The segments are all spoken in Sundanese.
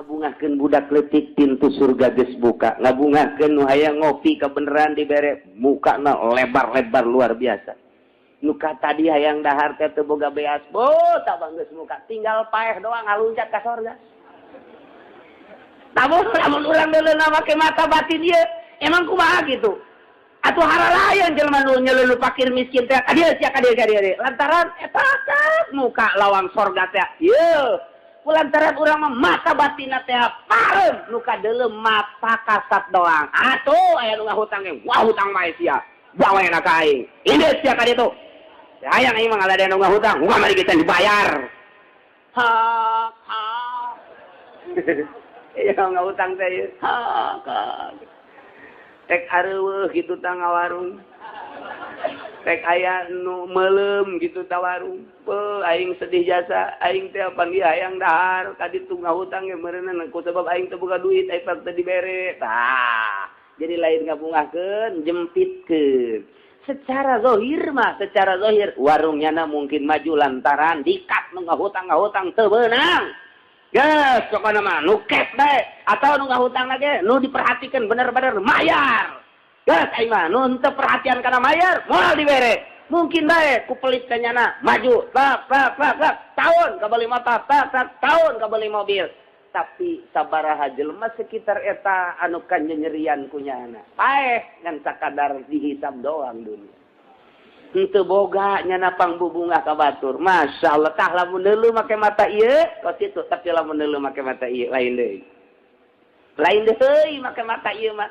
Ngabungahkeun budak leutik pintu surga geus buka, ngabungahkeun nu hayang ngopi kebeneran dibere, mukana lebar-lebar luar biasa. Nu tadi hayang dahar teh teu boga beas, bo tabang geus muka, tinggal paeh doang ngaluncat ka sorga. Lamun lamun urang deuleu make mata batin ieu, emang kumaha gitu? Atuh haralayan jelema nu nyelulu fakir miskin teh, kadieu sia, kadieu, kadieu. Lantaran eta muka lawang sorga teh. Ieu lantaran urang mah mata batinna teh pareum, nu kadeuleu mata kasat doang. Atuh aya nu ngahutang ge, wah, hutang mah sia. Bawa enak ka aing. Ini sia ka ditu. Hayang aing mah ngalada nu ngahutang, wah, mari kita dibayar. Ha ha. Iya, ngahutang teh. Ha ha. Rek areuweuh kitu tah ngawarung. Rek aya nu meuleum gitu ta warung. Beuh, aing sedih jasa, aing teh panggih hayang dahar, ka ditu ngahutang ge meureunna ku sebab aing teu boga duit, aing teu dibere. Tah, jadi lain ngabungahkeun, jempitkeun. Secara zohir mah, secara zohir warungnya na mungkin maju lantaran dikat nu ngahutang ngahutang teu beunang. Geus, pokona mah nu cash bae atau nu ngahutang lagi nu diperhatikan bener-bener mayar. Geus, aing mah nu henteu perhatian kana mayar moal dibere. Mungkin bae ku pelit kanyana maju tak tak tak tak tahun kabeli motor, tak tak tahun kabeli mobil. Tapi sabaraha jelema sekitar eta anu kanyerian ku nyana? Paeh, ngan sakadar dihisab doang dunia. Henteu boga nyana pangbubungah ka batur. Masya Allah, tah lamun deuleu make mata ieu kos kitu, tapi lamun deuleu make mata ieu lain deui. Lain deui make mata ieu mah.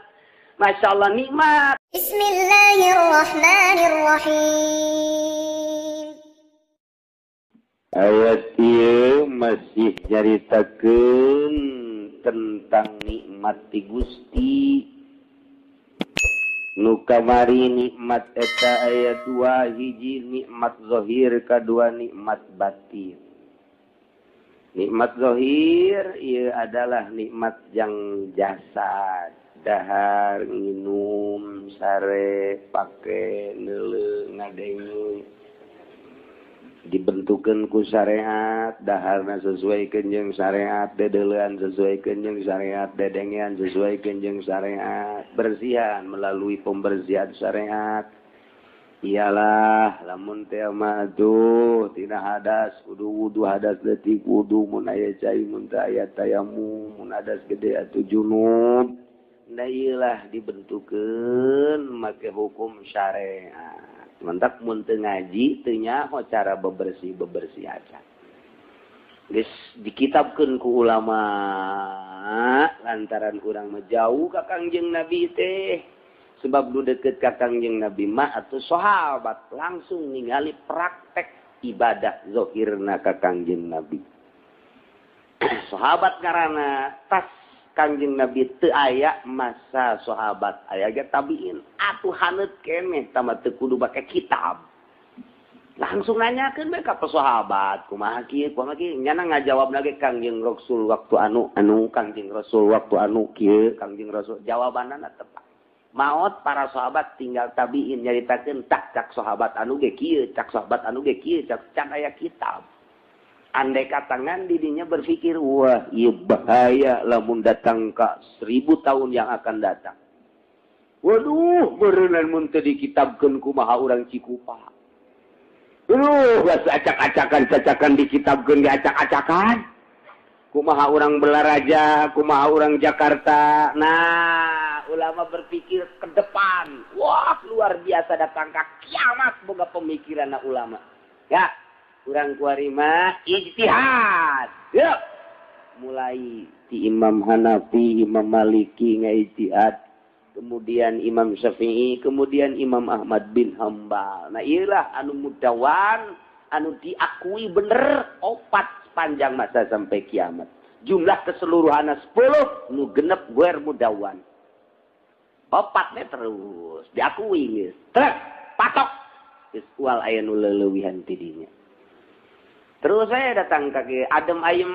Masya Allah, nikmat. Bismillahirrahmanirrahim. Ayat ieu masih nyaritakeun tentang nikmat ti Gusti. Nu kamari nikmat eta aya dua: hiji nikmat zahir, kadua nikmat batin. Nikmat zahir ieu adalah nikmat yang jasad, dahar, nginum, sare, pake, neuleu, ngadenge, dibentukeun ku syariat, daharna sesuai jeung syariat, dedeleuan sesuai jeung syariat, dedengean sesuai jeung syariat, bersihan melalui pembersihan syariat. Iyalah, lamun teh mah atuh tina hadas kudu wudu, hadas leutik wudu, mun aya cai, mun teu aya tayamum, mun hadas gede atuh junub. Nah, iyalah dibentukeun make hukum syariat. Mantak mun teu ngaji teu nyaho cara bebersih bebersih aja. Geus dikitabkeun ku ulama lantaran urang mah jauh ka Kangjeng Nabi teh. Sebab nu deket ka Kangjeng Nabi mah atuh sahabat, langsung ningali praktek ibadah zahirna ka Kangjeng Nabi. Sahabat karana tas Kangjeng Nabi teu aya masa sahabat, aya ge tabiin atuh haneut keneh, tama teu kudu make kitab, langsung nanyakeun bae ka sahabat, kumaha kieu, kumaha kieu. Nyana ngajawab lagi, Kangjeng Rasul waktu anu anu, Kangjeng Rasul waktu anu kieu, Kangjeng Rasul jawabanna tepat. Maot para sahabat, tinggal tabiin nyaritakeun, tak cak sahabat anu ge kieu, cak sahabat anu ge kieu, cak can aya kitab. Andai katangan didinya berpikir, wah, iya bahaya lamun datang ke 1000 tahun yang akan datang. Waduh, berenang mun teu dikitabkeun kumaha urang Cikupa? Aduh, geus acak-acakan cacakan dikitabkeun diacak-acakan. Kumaha urang Balaraja, kumaha urang Jakarta? Nah, ulama berpikir ke depan. Wah, luar biasa, datang ke kiamat boga pemikiran ulama. Ya, urang kuari mah ijtihad. Yuk. Mulai di Imam Hanafi, Imam Maliki ngaijtihad, kemudian Imam Syafi'i, kemudian Imam Ahmad bin Hambal. Nah, iyalah anu mudawan, anu diakui bener opat sepanjang masa sampai kiamat. Jumlah keseluruhan 10, nu genep guer mudawan. Opatnya terus diakui geus. Trek, patok. Geus ual aya nu leulewihan tidinya. Terus saya datang ke adem ayem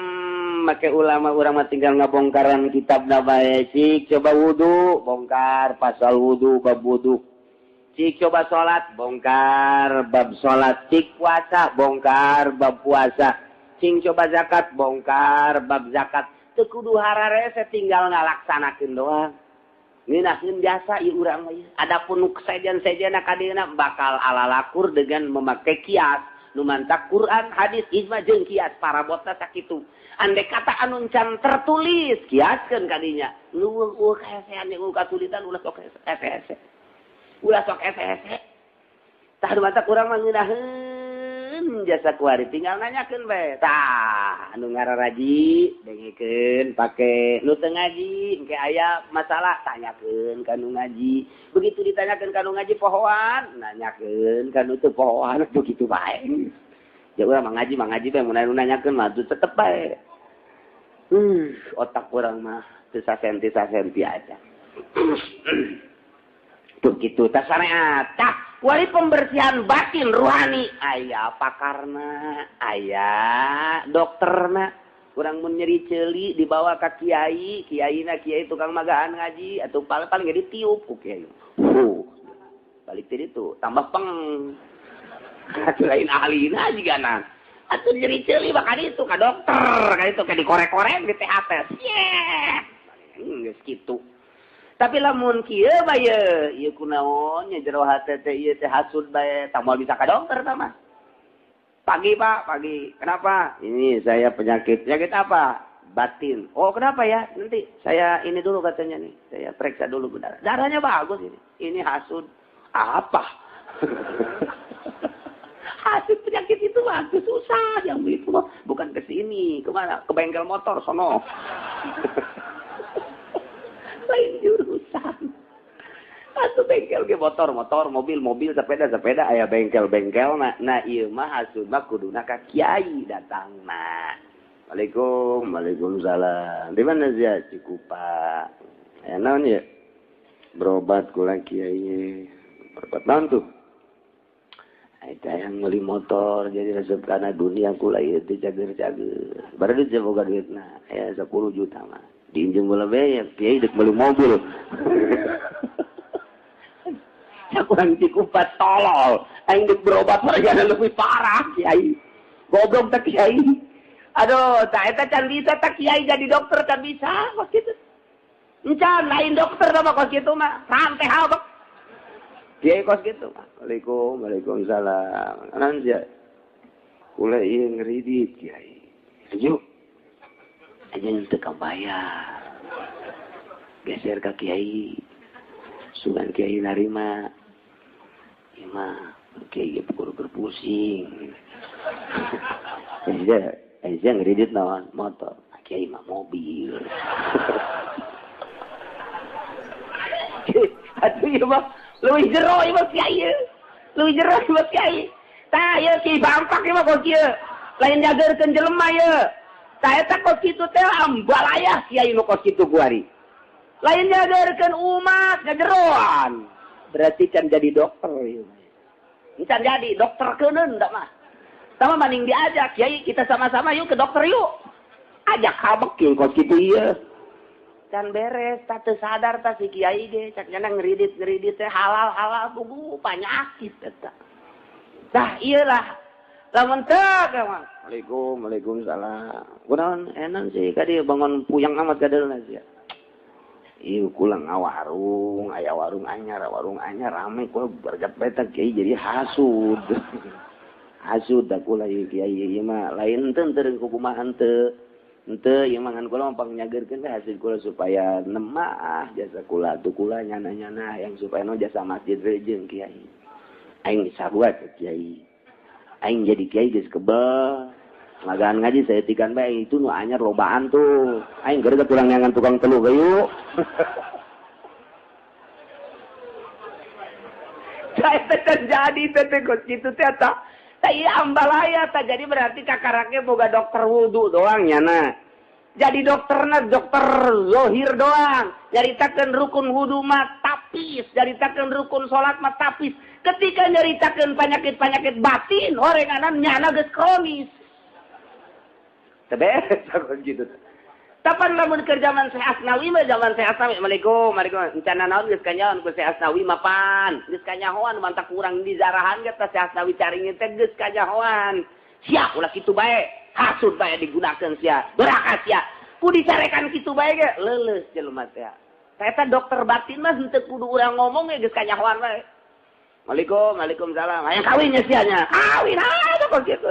make ulama, urang mah tinggal ngabongkaran kitab bae. Cik coba wudu, bongkar pasal wudu, bab wudu. Cik coba salat, bongkar bab salat. Cik puasa, bongkar bab puasa. Cing coba zakat, bongkar bab zakat. Teu kudu hararese tinggal ngalaksanakeun doang. Ngeunaheun jasa ieu urang mah ieu. Adapun nu sejen-sejenna ka dieuna bakal alalakur dengan memakai kias. Nu mantak Quran, hadis, ijma jeung kias parabotna sakitu. Andai kata anu can tertulis kiaskeun ka dinya. Leuweung kahesean jeung kasulitan ulah sok hese. Ulah sok hese. Tah nu mantak urang mah ngeunaheun jasa kuari tinggal nanyakeun bae. Tah anu ngararaji dengekeun pake nu teu ngaji engke aya masalah tanyakeun ka nu ngaji. Begitu ditanyakeun ka nu ngaji pohoan, nanyakeun ka nu teu pohoan atuh kitu bae. Ya urang mah ngaji bae mun anu nanyakeun mah atuh tetep bae. Otak urang mah teu sasenti-sasenti aja. Tuh kitu tah syariat. Tah wali pembersihan batin ruhani aya pakarna, aya dokterna. Urang mun nyeri ceuli dibawa ka kiai, kiaina kiai tukang magahan ngaji atuh paling ge ditiup ku kiai. Balik ti ditu tambah peng. Atuh lain ahlina jigana. Atuh nyeri ceuli bakal ditu ka dokter, ka ditu ka dikorek-korek di THT. Siet. Geus kitu. Tapi lamun kieu bae ieu kunaon nya jero hate teh ieu teh hasud bae tah moal bisa ka dokter tah mah. Pagi Pak, pagi. Kenapa? Ini saya penyakit. Penyakit apa? Batin. Oh, kenapa ya? Nanti saya ini dulu katanya nih. Saya periksa dulu darah. Darahnya bagus ini. Ini hasud. Apa? Hasud penyakit itu bagus susah yang itu mah. Bukan ke sini, kemana? Ke bengkel motor sono. Lain jurusan. Atuh bengkel ge motor, motor, mobil, mobil, sepeda, sepeda aya bengkel-bengkel nah, nah ieu mah hasud mah kuduna ka kiai datangna. Waalaikum, waalaikumsalam. Di mana sia? Cikupa. Aya naon ieu? Berobat kula kiai. Berobat naon tuh? Eta yang meuli motor jadi resep kana dunia kula ieu teh cager-cager. Baru duit boga duitna aya 10 juta mah. Diinjem bola bae kiai dek meuli mobil. Kurang Cikupa tolol. Aing dek berobat hargana lebih parah kiai. Goblok teh kiai. Aduh, tah eta can bisa tah kiai jadi dokter can bisa kos kitu. Encan lain dokter mah kos kitu mah. Santai habek. Kiai kos kitu mah. Waalaikum, waalaikumsalam. Naon sia? Kula ieu ngeridit kiai. Ayo. Aja teu kabayar. Geser ka kiai. Sugan kiai narima. Ieu mah kiai ge berpusing. Aja ngeridit naon motor. Kiai mah mobil. Atuh ieu mah leuwih jero ieu mah kiai. Leuwih jero ieu mah kiai. Tah ieu kiai bampak ieu mah kos kieu. Lain nyageurkeun jelema ieu. Tah eta kos kitu teh ambalayah kiai nu kos kitu kuari. Lain nyageurkeun umat ngajeroan. Berarti can jadi dokter ieu mah. Can jadi dokter keuneun da mah. Sama maning diajak kiai kita sama-sama yuk ke dokter yuk. Ajak habek kieu kos kitu ieu. Can beres tah teu sadar tah si kiai ge cak nyana ngeridit-ngeridit teh halal-halal pugu panyakit eta. Tah ieu lah. Lamun teu mah. Waalaikum, waalaikumsalam. Kunaon enan sih ka dieu bangun puyang amat ka deulna sia. Ieu kula ngawarung, aya warung anyar rame kula bergat bae tah kiai jadi hasud. Hasud da kula ieu kiai ieu mah lain teu teu kumaha henteu. Henteu ieu mah ngan kula mah pangnyageukeun we hasil kula supaya nemah jasa kula tuh kula nyana-nyana yang supaya no jasa masjid rejeung kiai. Aing sarua kiai. Aing jadi kiai geus kebel. Magaan ngaji saya tikan bae itu nu anyar lobaan tuh. Aing geureuh tulang nyangan tukang telu gayu. Saya terjadi teh kos kitu teh eta. Tah ieu ambalaya tah jadi berarti kakaraknya boga dokter wudu doang nyana. Jadi dokterna dokter zohir doang. Nyaritakeun rukun wudu mah tapis, nyaritakeun rukun salat mah tapis. Ketika nyaritakeun penyakit-penyakit batin, orenganan nyana geus kronis. Tebes gitu. Tapan lamun keur zaman Syekh Asnawi mah zaman Syekh Asnawi, Assalamualaikum, waalaikumsalam. Encana naon geus kanyahoan ku Syekh Asnawi mapan. Geus kanyahoan mantak kurang dizarahan ge teh Syekh Asnawi caringin teh geus kanyahoan. Sia ulah kitu bae. Hasud bae digunakeun sia. Doraka sia. Ku dicarekan kitu bae ge leuleus jelema teh. Eta dokter batin mah henteu kudu urang ngomong ge geus kanyahoan bae. Waalaikum, waalaikumsalam. Hayang kawin nya sia nya. Kawin atuh kok kitu.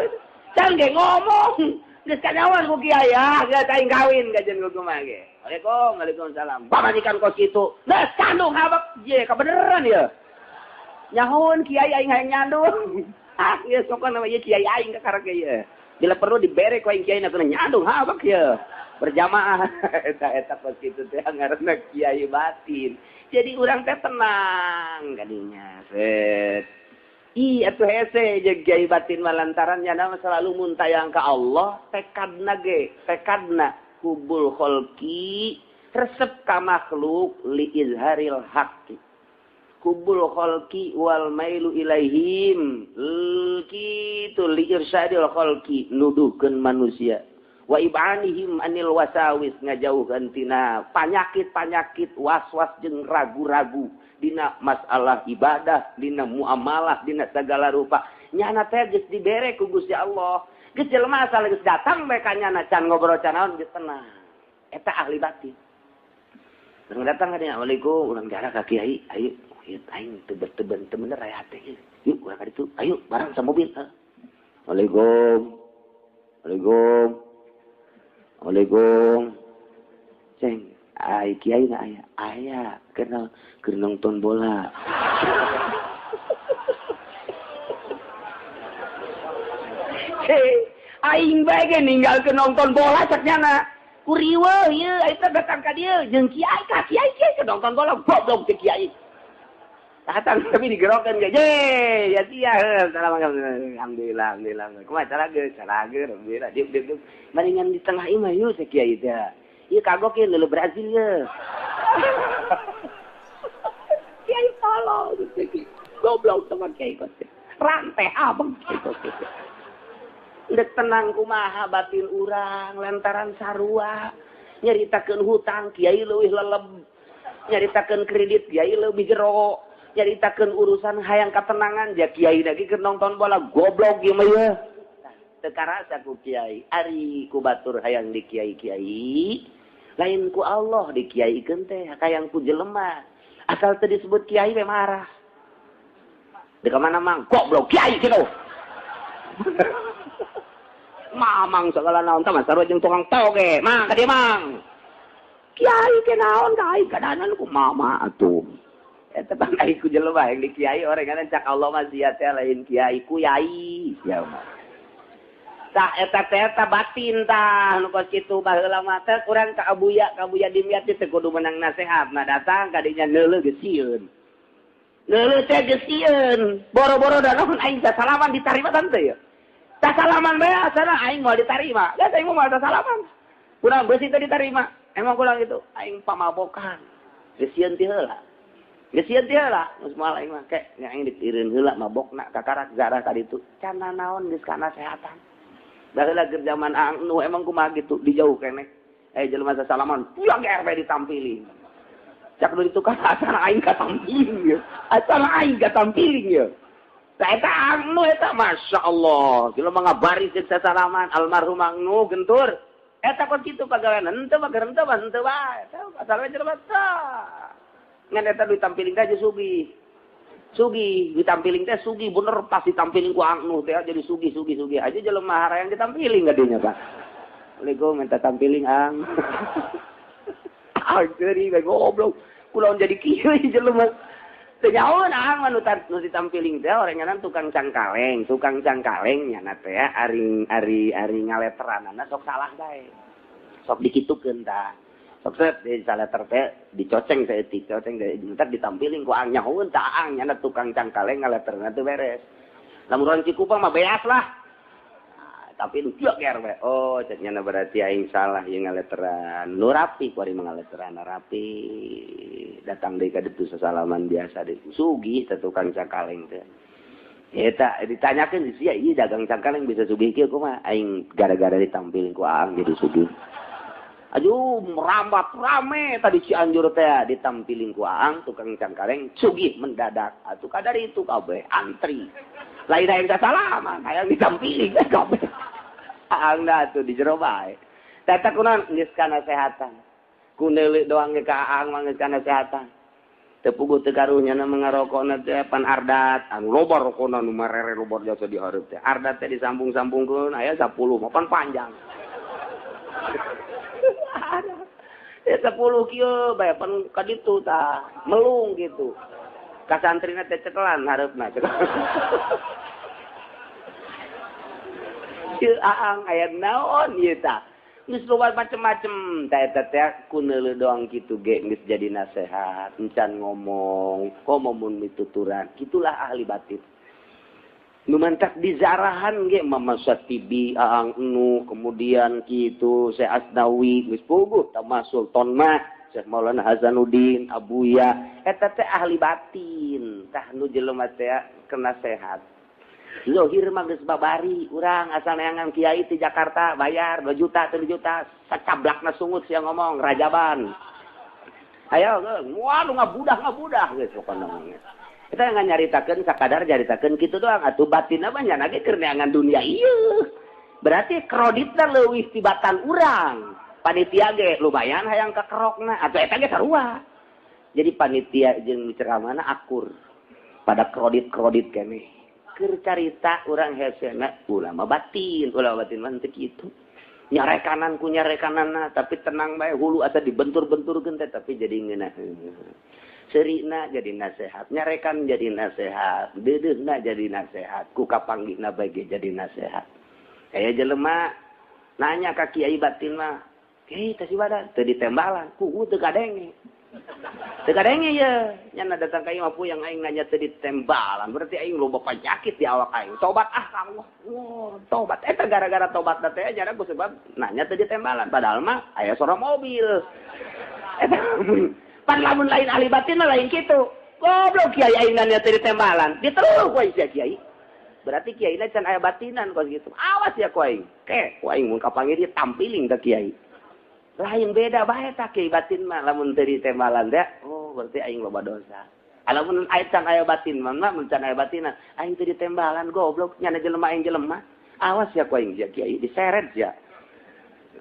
Can ge ngomong geus kanyahoan ku kiai ah geus aing kawin gajeun ku kumaha ge. Waalaikum, waalaikumsalam. Pamajikan kos kitu. Geus kandung habak ye kabeneran ye. Nyahoan kiai aing hayang nyandung. Ah geus sokon nama ieu kiai aing ka karek ge ye. Bila perlu dibere ku aing kiai na nyandung habak ye. Berjamaah eta kos kitu teh ngaranna kiai batin. Jadi urang teh tenang kadinya. Set. Ih atuh hese jeung kiai batin mah lantaran nya mah selalu muntayang ka Allah, tekadna ge, tekadna hubul kholqi resep ka makhluk li izharil haqqi. Hubul kholqi wal mailu ilaihim kitu li irsyadil kholqi nuduhkeun manusia. Wa ibanihim anil wasawis ngajauhkeun tina panyakit-panyakit was-was jeung ragu-ragu dina masalah ibadah, dina muamalah, dina segala rupa. Nyana teh geus dibere ku Gusti Allah. Geus jelema asal geus datang bae ka nyana can ngobrol can naon geus tenang. Eta ahli batin. Urang datang ka dinya, "Assalamualaikum, urang jarak ka kiai, ayo ieu aing teu teu bener aya hate ieu. Yuk urang ka ditu, ayo bareng sa mobil." Assalamualaikum. Assalamualaikum. Assalamualaikum. Ceng, ai kiai na aya. Aya, kenal keur nonton bola. Hei, aing bae ge ninggalkeun nonton bola cek nyana. Ku riweuh ieu eta datang ka dieu jeung kiai ka kiai kiai keur nonton bola goblok teh kiai. Datang tapi digerokeun ge. Ye, ya sia heuh, alhamdulillah, alhamdulillah. Kumaha cara ge? Cara ge, alhamdulillah. Diuk diuk diuk. Maringan di tengah imah yeuh teh kiai teh. Ieu kagok ieu leuleuh Brazil ye. Kiai tolong goblok sama kiai teh. Rantai abang kitu. Ndek tenang kumaha batin urang lantaran sarua nyaritakeun hutang kiai leuwih leleb, nyaritakeun kredit kiai leuwih jero, nyaritakeun urusan hayang katenangan ja kiai lagi keur nonton bola goblok ieu mah ye. Teu karasa ku kiai, ari ku batur hayang di kiai-kiai, lain ku Allah di kiaikeun teh hayang ku jelema. Asal teu disebut kiai we marah. Di mana mang goblok kiai kitu. Mamang segala naon tah sarua jeung tukang toge, mang ka dieu mang. Kiai ke naon ka aing kadanan ku mama atuh. Eta tah ai ku jelema yang di kiai orengan cak Allah mah sia teh lain kiai ku yai sia mah. Tah eta teh eta batin tah nu kos kitu baheula mah teh urang ka Abuya Dimyati teh kudu menang nasehat. Nah datang ka dinya neuleuh geus sieun. Neuleuh teh geus sieun. Boro-boro da naon aing salaman ditarima tante ya. Tak salaman bae asana aing moal ditarima. Geus aing moal salaman. Kurang beusi teh ditarima. Emang kurang itu aing pamabokan. Geus sieun ti heula. Geus sieun ti heula, geus moal aing mah ke nya aing diireun heula mabokna kakarak zarah ka ditu. Can naon geus kana sehatan. Baheula keur zaman anu emang kumaha gitu dijauh keneh. Jelema sasalaman pulang ge RW ditampiling. Cak nu ditu kan asana aing katampiling ye. Asana aing katampiling ye. Eta anu eta Masya Allah jelema ngabaris jeung sasalaman almarhum anu gentur eta kos kitu pagawean henteu mah henteu mah henteu bae eta asal we jelema tah ngan eta ditampiling teh sugih sugih ditampiling teh sugih bener pas ditampiling ku anu teh jadi sugih sugih sugih aja jelema harayang ditampiling gadinya Pak. Assalamualaikum minta tampiling ang. Ageuri bae goblok kulaon jadi kieu jelema. Teu nyahoeun ang mah nu ditampiling teh orenganan tukang cangkaleng nyana teh ari ari ari ngaleteranana sok salah bae. Sok dikitukeun tah. Sok set di saleter teh dicoceng saeutik, coceng entar ditampiling ku ang nyahoeun tah ang nyana tukang cangkaleng ngaleterna teu beres. Lamun urang Cikupang mah beas lah. Tapi nu kieu ger we. Oh, cek nyana berarti aing salah ieu ngaleteran. Nu rapi ku ari ngaleteran rapi. Datang deui ka ditu sasalaman biasa deui. Sugih teh tukang cangkaleng teh. Eta ditanyakeun sia ieu dagang cangkaleng bisa sugih kieu kumaha? Aing gara-gara ditampiling ku aang jadi sugih. Aduh, merambat rame tadi Cianjur teh ditampiling ku aang tukang cangkaleng sugih mendadak. Atuh kadar itu kabeh antri. Lain hayang sasalaman, hayang ditampiling kabeh. Aang dah tuh di jero bae. Tata kunaon geus kana sehatan. Ku neuleuk doang ge ka Aang mah geus kana sehatan. Teu puguh teu karunya na ngarokona teh pan ardat anu loba rokona nu marere loba jasa di hareup teh. Ardat teh disambung-sambungkeun aya 10 mah pan panjang. Ya 10 kieu bae pan ka ditu tah melung gitu. Ka santrina teh cekelan hareupna. Ieu Aang aya naon ieu tah. Geus loba macem-macem tah eta teh ku neuleuh doang kitu ge geus jadi nasehat, encan ngomong, komo mun mituturan. Kitulah ahli batin. Nu mantak dizarahan ge Mama Satibi Aang Nu kemudian kitu Syekh Asnawi geus puguh tamasuk Sultan mah Syekh Maulana Hasanuddin Abuya eta teh ahli batin tah nu jelema teh kena sehat. Zohir mah geus babari urang asal neangan kiai ti Jakarta bayar 2 juta 3 juta sacablakna sungut sia ngomong rajaban. Ayo wah lu ngabudah geus pokona mah. Kita nggak nyaritakeun sakadar nyaritakeun kitu doang atuh batinna mah nya ge keur neangan dunia ieu. Berarti kreditna leuwih tibatan urang. Panitia ge lumayan hayang kakerokna atuh eta ge sarua. Jadi panitia jeung ceramahna akur pada kredit-kredit keneh. Keur carita urang hesena ulama batin mah teu kitu. Nyarekanan ku nyarekananna tapi tenang bae hulu asa dibentur-benturkeun teh tapi jadi ngeunah. Serina jadi nasehat, nyarekan jadi nasehat, deudeuhna jadi nasehat, ku kapanggihna bae ge jadi nasehat. Aya jelema nanya ka kiai batin mah, "Kiai teh si badan teu ditembalan, ku teu kadenge." Teu kadenge ye, nya datang ka ieu mah puyang aing nanya teu ditembalan, berarti aing loba penyakit di awak aing. Tobat ah ka Allah. Wah, tobat eta gara-gara tobatna teh nya ku sebab nanya teu ditembalan, padahal mah aya sora mobil. Eta pan lamun lain ahli batin mah lain kitu. Goblok kiai aing nanya teu ditembalan, diteluh ku aing sia kiai. Berarti kiai na can aya batinan kos kitu. Awas ya ku aing. Ke ku aing mun kapanggih dia tampiling ka kiai. Lain beda bae tah kiai batin mah lamun teu ditembalan teh, oh berarti aing loba dosa. Lamun aya can aya batin mah mun can aya batinan, aing teu ditembalan goblok nyana jelema aing jelema. Awas ya ku aing sia kiai diseret sia.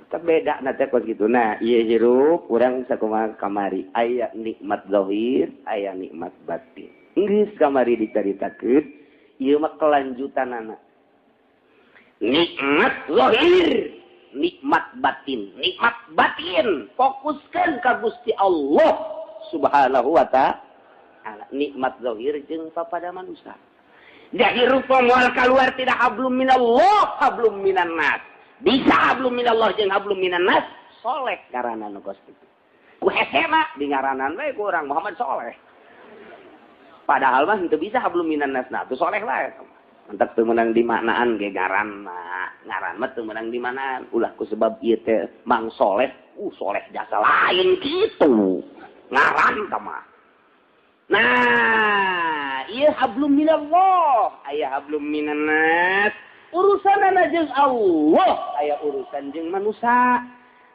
Beda nanti kos gitu. Nah, iya hirup urang sakumaha kamari aya nikmat zahir, aya nikmat batin. Geus kamari dicaritakeun, ieu mah kelanjutanana. Nikmat zahir, nikmat batin. Nikmat batin fokuskeun ka Gusti Allah Subhanahu wa ta'ala. Nikmat zahir jeung papada manusia. Da hirup moal kaluar tidak hablum minallah, hablum minan nas. Bisa hablum minallah jeung hablum minan nas, soleh ngaranna nu kos kitu. Ku hesena di ngaranan we ku urang Muhammad Soleh. Padahal mah henteu bisa hablum minan nas, nah tuh soleh wae. Entak teu meunang dimaknaan ge ngaran mah. Ngaran mah teu meunang dimaknaan. Ulah ku sebab ieu teh Mang Soleh, soleh jasa lain kitu. Ngaran tah mah. Nah, ieu hablum minallah, aya hablum minan nas. Urusanana jeung Allah, aya urusan jeung manusia.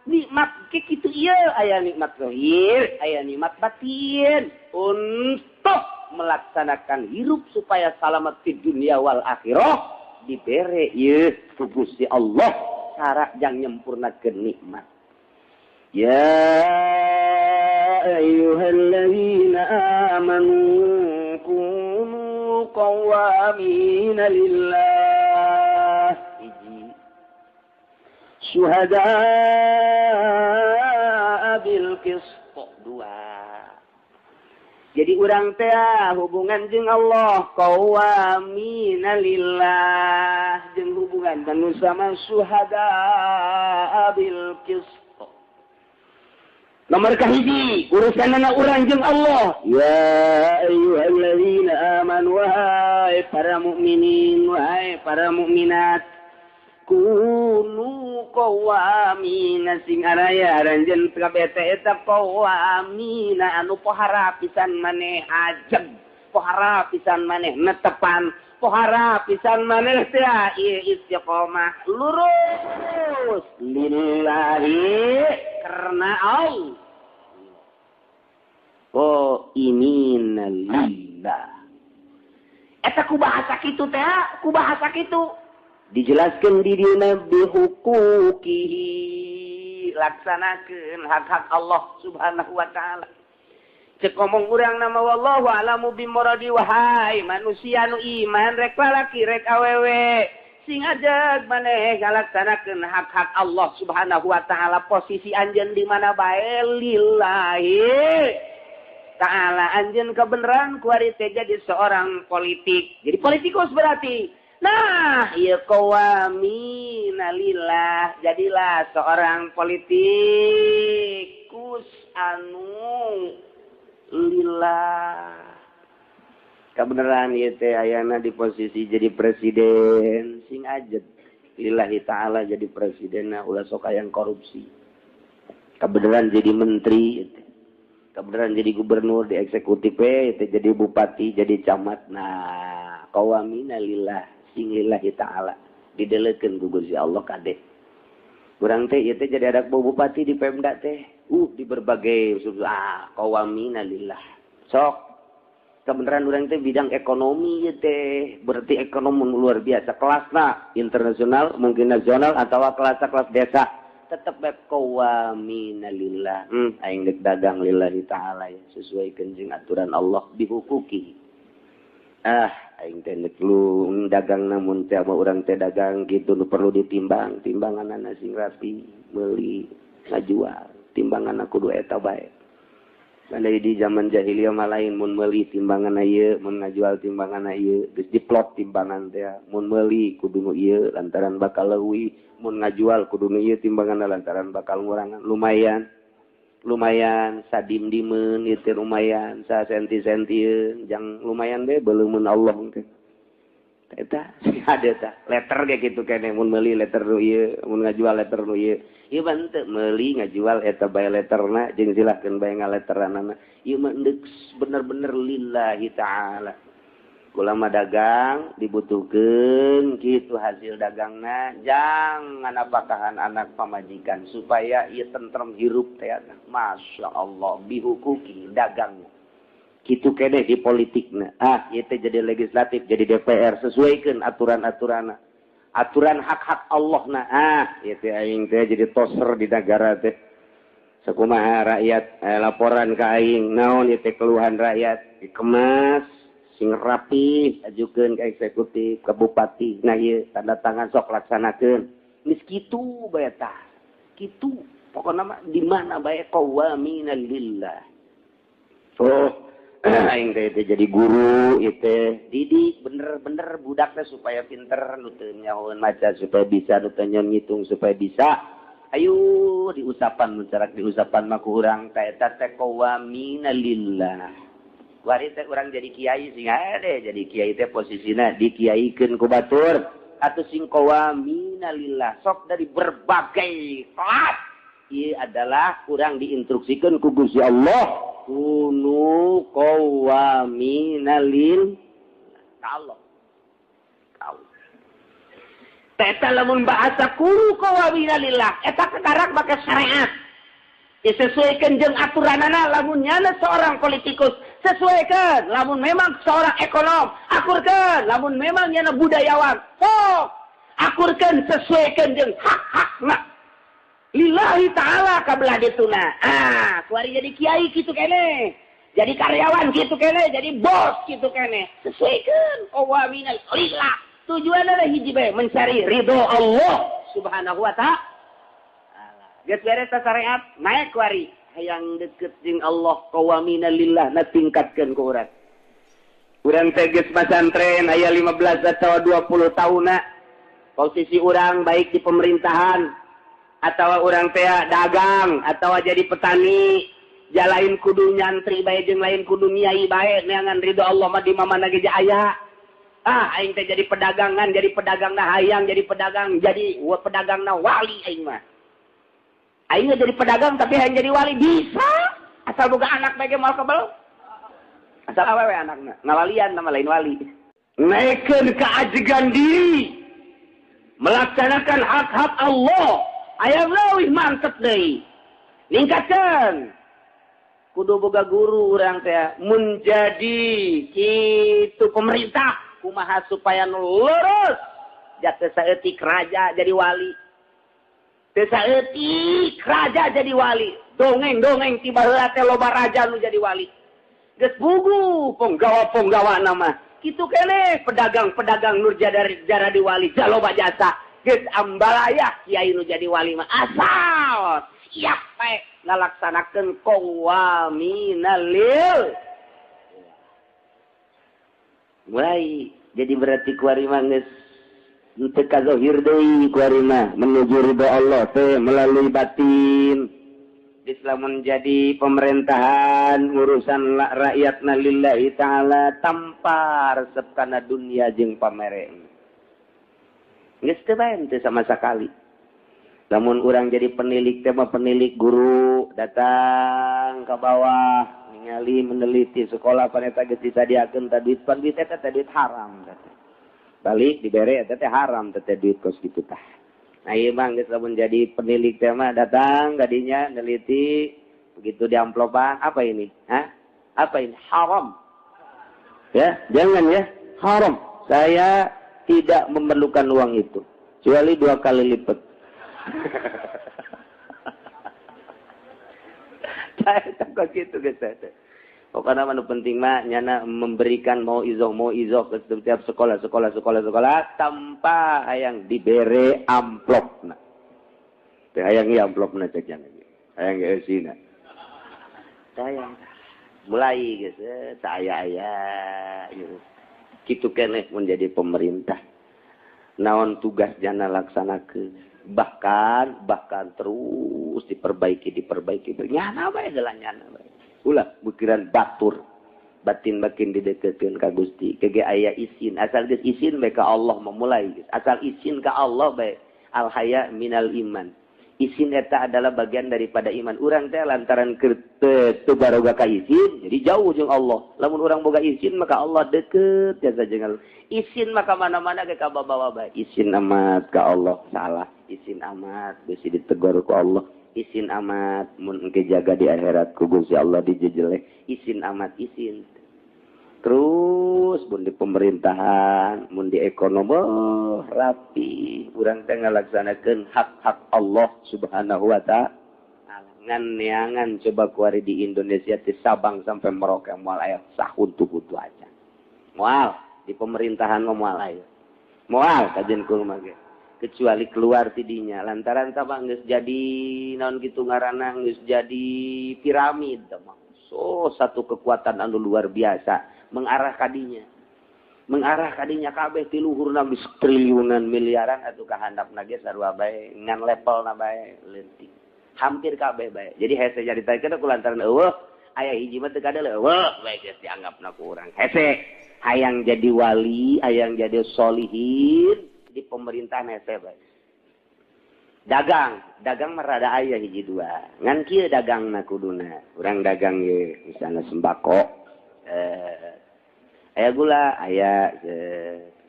Nikmat ke kitu ieu, aya nikmat zahir, aya nikmat batin. Untuk melaksanakan hirup supaya selamat di dunia wal akhirah dibere ieu ku Gusti Allah cara jang nyempurnakeun nikmat. Ya ayyuhalladzina amanu kunu qawwamina lillah syuhada bil qist. Dua. Jadi urang teh hubungan jeung Allah qawwamina lillah jeung hubungan manusia mah syuhada bil qist. Nomor kahiji urusanana urang jeung Allah. Ya ayyuhalladzina amanu wahai para mukminin wahai para mukminat kunu qawamina sing araya aranjeun kabeh teh eta qawamina anu pohara pisan maneh ajeg pohara pisan maneh netepan pohara pisan maneh teh ieu istiqomah lurus lillahi karena Allah. Oh imina lillah eta ku bahasa kitu teh ku bahasa kitu dijelaskan di dina bihuquqihi Hiji laksanakeun hak-hak Allah Subhanahu wa taala. Cek ngomong urang nama wallahu alamu bimuradi, wahai manusia nu iman rek lalaki rek awewe sing ajeg maneh ngalaksanakeun hak-hak Allah Subhanahu wa taala. Posisi anjeun di mana bae lillahi ta'ala. Anjeun kebenaran kuari teh jadi seorang politik, jadi politikus berarti. Nah, ieu qawamina lillah, jadilah seorang politikus anu lillah. Kebenaran ieu teh ayana di posisi jadi presiden, sing ajeg lillahi ta'ala jadi presiden, nah ulah sok hayang korupsi. Kebenaran jadi menteri, kebenaran jadi gubernur di eksekutif itu jadi bupati, jadi camat. Nah, qawamina lillah, sing lillahi ta'ala didelekeun ku Gusti Allah kade. Urang teh ieu teh jadi ada bupati di Pemda teh, di berbagai qawamina lillah. Sok kebenaran urang teh bidang ekonomi ieu teh, berarti ekonomi luar biasa kelasna internasional, mungkin nasional atau kelas-kelas desa. Tetep bae qawamina lillah. Aing dek dagang lillahi ta'ala ya, sesuai jeung aturan Allah dihukuki. Aing teh dek lu dagang namun teh urang teh dagang gitu nu perlu ditimbang, timbanganna sing rapi, meuli ngajual, timbanganna kudu eta bae. Andai di zaman jahiliyah mah lain, mun meuli timbangan ieu, mun ngajual timbangan ieu, geus diplot timbangan teh. Mun meuli kudu nu ieu lantaran bakal leuwih, mun ngajual kudu nu ieu timbangan lantaran bakal ngurangan. Lumayan. Lumayan sadim-dimeun ieu teh lumayan, sasenti-sentieun, jang lumayan bae beuleumeun Allah teh. Eta ada tah letter ge kitu keneh, mun meuli letter nu ieu, mun ngajual letter nu ieu. Ieu mah henteu meuli ngajual eta bae letterna jeung silahkeun bae ngaletteranana. Ieu mah endek bener-bener lillahi ta'ala. Ulama dagang dibutuhkeun kitu hasil dagangna jangan apakahan anak pamajikan supaya ieu tentrem hirup teh. Masya Allah bihukuki dagang. Kitu keneh di politikna. Ieu teh jadi legislatif, jadi DPR, sesuaikeun aturan-aturanna. Aturan hak-hak Allah na. Ieu teh aing teh jadi toser di negara teh. Sakumaha rakyat laporan ka aing, naon ieu teh keluhan rakyat, dikemas sing rapi, ajukeun ka eksekutif, ka bupati. Nah ieu tanda tangan sok laksanakeun. Geus kitu bae tah. Kitu pokona mah di mana bae qawamina lillah. Oh, aing teh jadi guru ieu teh didik bener-bener budakna supaya pinter, nu teu nyahoeun maca supaya bisa, nu teu nyahoeun ngitung supaya bisa. Ayo diusapan nu carak diusapan mah ku urang teh eta teh qawamina lillah. Wari teh urang jadi kiai sing ade jadi kiai teh posisina dikiaikeun ku batur atuh sing qawamina lillah. Sok dari berbagai kelas ieu adalah urang diinstruksikeun ku Gusti Allah. Kunu qawamina lil Allah. Kau. Eta lamun bahasa kunu qawamina lillah, eta kekarak make syariat. Disesuaikan jeung aturanana. Lamun nyana seorang politikus, sesuaikan. Lamun memang seorang ekonom, akurkeun. Lamun memang nyana budayawan, sok akurkeun, sesuaikan jeung hak-hakna. Lillahi ta'ala kabelah dituna. Kuari jadi kiai kitu keneh, jadi karyawan kitu keneh, jadi bos kitu keneh. Sesuaikan qawamina lillah. Tujuanna hiji bae, mencari ridho Allah Subhanahu wa ta'ala. Geus beres syariat, naik kuari hayang deket jeung Allah qawamina lillah na tingkatkeun ku urang. Urang teh geus pasantren aya 15 atau 20 tahunna. Posisi urang baik di pemerintahan atau urang teh dagang atau jadi petani, jalain kudu nyantri bae jeung lain kudu nyai bae neangan ridho Allah mah di mana ge aya. Aing teh jadi pedagangan, jadi pedagangna hayang, jadi pedagang, jadi pedagangna wali aing mah. Aing jadi pedagang tapi hayang jadi wali bisa. Asal boga anak bae ge moal kebel. Asal awewe anakna, ngalalian nama lain wali. Naikkeun keajegan diri, melaksanakan hak-hak Allah. Ayam leuwih mantep deui. Ningkatkeun. Kudu boga guru urang teh menjadi kitu pemerintah kumaha supaya nu lurus jatuh saeutik raja jadi wali. Teu saeutik raja jadi wali. Dongeng-dongeng ti baheula teh loba raja nu jadi wali. Geus bugu ponggawa-ponggawa nama. Kitu keneh pedagang-pedagang nu jaradi wali jaloba jasa. Geus ambalaya kiai nu jadi wali mah asal siap bae ngalaksanakeun qawwaminalil. Mulai jadi berarti kuari mah geus teu kazohir deui kuari mah menuju ridho Allah teh melalui batin. Islam menjadi pemerintahan urusan rakyatna lillahi ta'ala tanpa resep kana dunia jeung pamere. Geus teu bae teu sama sekali. Lamun urang jadi penilik teh mah penilik guru datang ke bawah ningali meneliti sekolah paneta geus disadiakeun teh duit pan duit eta teh duit haram teh. Balik dibere eta teh haram teh duit kos kitu tah. Nah ieu mah geus lamun jadi penilik teh mah datang kadinya neliti begitu diamplopan apa ini? Hah? Apa ini? Haram. Ya, jangan ya. Haram. Saya tidak memerlukan uang itu kecuali 2 kali lipat. Saya takut gitu guys. Pokoknya mah nu penting mah nyana memberikan mau izoh ke setiap sekolah tanpa hayang dibere amplopna. Teh hayang ieu amplopna cek nya. Hayang ge eusina. Hayang. Mulai geus aya-aya gitu. Kitu keneh mun jadi pemerintah. Naon tugas jana laksanakeun. Bahkan terus diperbaiki nyana bae heula nyana bae. Ulah bukiran batur batin makin dideketkeun ka Gusti kege aya isin asal geus isin bae ka Allah memulai geus asal isin ka Allah bae al haya minal iman isin eta adalah bagian daripada iman urang teh lantaran teu baroga ka isin jadi jauh jeung Allah lamun urang boga isin maka Allah deket jasa jeung Allah isin maka mana-mana ge ka babawa bae isin amat ka Allah salah isin amat bisi ditegur ku Allah isin amat mun engke jaga di akhirat ku Gusti Allah dijejeleh isin amat isin terus mun di pemerintahan mun di ekonomi rapi urang teh ngalaksanakeun hak-hak Allah Subhanahu wa ta'ala ngan neangan coba kuari di Indonesia ti Sabang sampai Merauke moal aya sahuntu-huntu aja moal di pemerintahan mah moal aya moal kajen kumaha ge kecuali keluar tidinya lantaran tabah geus jadi naon kitu ngaranna geus jadi piramid mah so satu kekuatan anu luar biasa mengarah kadinya kabeh ti luhurna geus triliunan miliaran atuh ka handapna ge sarua bae ngan levelna bae leutik hampir kabeh bae jadi hese nyaritakeun ku lantaran eueuh aya hiji mah teu kadeuleu eueuh bae geus dianggapna ku urang hese hayang jadi wali hayang jadi solihin di pemerintahan hese bae. Dagang mah rada aya hiji dua. Ngan kieu dagangna kuduna. Urang dagang ye misalna sembako. Aya gula, aya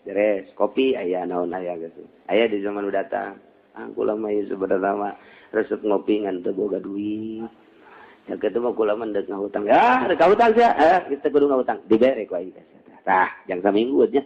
beres, kopi aya naon aya gitu. Aya di zaman udah datang. Ah kula mah ieu sebenarna mah resep ngopi ngan teu boga duit. Ya kitu mah kula mah deuk ngahutang. Ah, deuk ngahutang sia. Kita kudu ngahutang. Dibere ku aing teh. Tah, jang saminggu nya.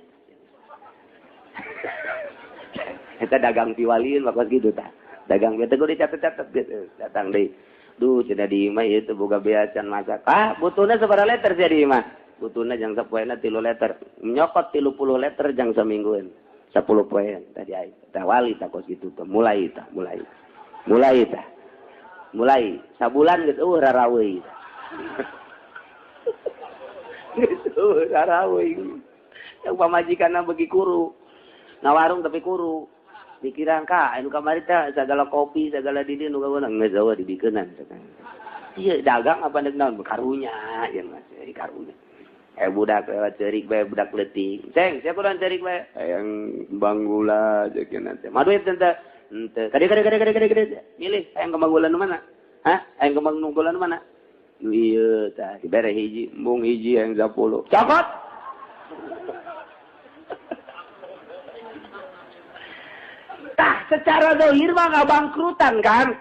Eta dagang piwalieun mah kos kitu tah. Dagang teh kudu dicatet-catet gitu. Datang deui. Duh cenah di imah ieu teu boga bea can masak. Ah, butuhna sabaraha liter sia di imah? Butuhna jang sapoena 3 liter. Nyokot 30 liter jang saminggueun. 10 poean tadi aing. Tah wali tah kos kitu tah. Mulai tah, mulai. Mulai tah. Mulai sabulan geus eueuh raraweui. Geus eueuh raraweui. Yang pamajikanna beuki kuru. Ngawarung tapi kuru. Pikiran ka anu kamari teh sagala kopi sagala di dieu nu kaweunang geus eueuh dibikeunan. Ieu dagang apa deuk naon karunya ieu mah karunya. Budak lewat ceurik bae budak leutik. Ceng, siapa urang ceurik bae? Hayang kembang gula jeung teh. Mah duit teh henteu. Kade. Milih hayang kembang gula nu mana? Hah? Hayang kembang nu gula nu mana? Nu ieu tah dibere hiji, embung hiji hayang 10. Cokot. Tah secara zahir mah nggak bangkrutan kan?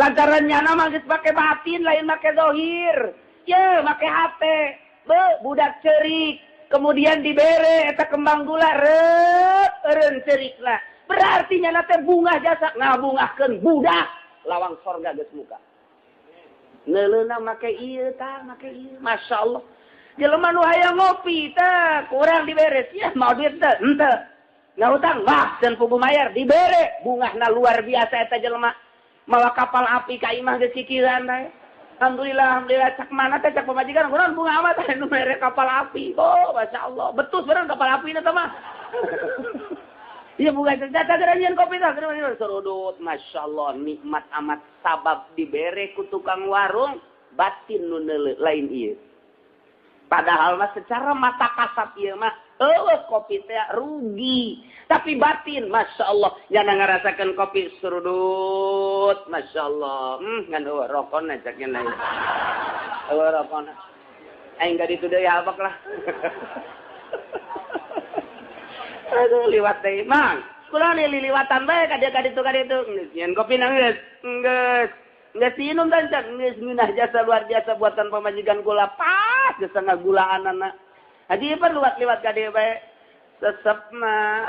Lantaran nyana mah geus make batin lain make zahir. Ye, make hate. Be, budak cerik, kemudian dibere eta kembang gula reup eureun cerikna. Berarti nyana teh bungah jasa ngabungahkeun budak lawang sorga geus muka. Neuleuna make ieu tah, make ieu. Masya Allah. Jelema nu hayang ngopi tah kurang diberes ya mau duit teh henteu. Ngahutang wah dan pugu mayar dibere bungahna luar biasa eta jelema. Mawa kapal api ka imah geus kikiran teh. Alhamdulillah, alhamdulillah cak mana teh cak pamajikan kunaon bunga amat teh nu mere kapal api. Oh, Masya Allah. Betul bener kapal api na mah. Iya bunga teh teh nyian kopi teh serudut. Masya Allah nikmat amat sabab dibere ku tukang warung batin nu lain ieu. Padahal mah secara mata kasat ieu mah eueuh kopi teh rugi. Tapi batin Masya Allah nyana ngarasakeun kopi serudut. Masya Allah. Ngan eueuh rokona cak nya eueuh rokona. Aing ka ditu deui habak lah. Aduh liwat deui mang. Kula liliwatan bae ka dieu ka ditu ka ditu. Geus nyeun kopi na geus. Geus. Geus minum dan cak geus ngeunah jasa luar biasa buatan pamajikan kula pas geus ngagulaanana. Haji ieu liwat-liwat ka dieu bae. Sesepna.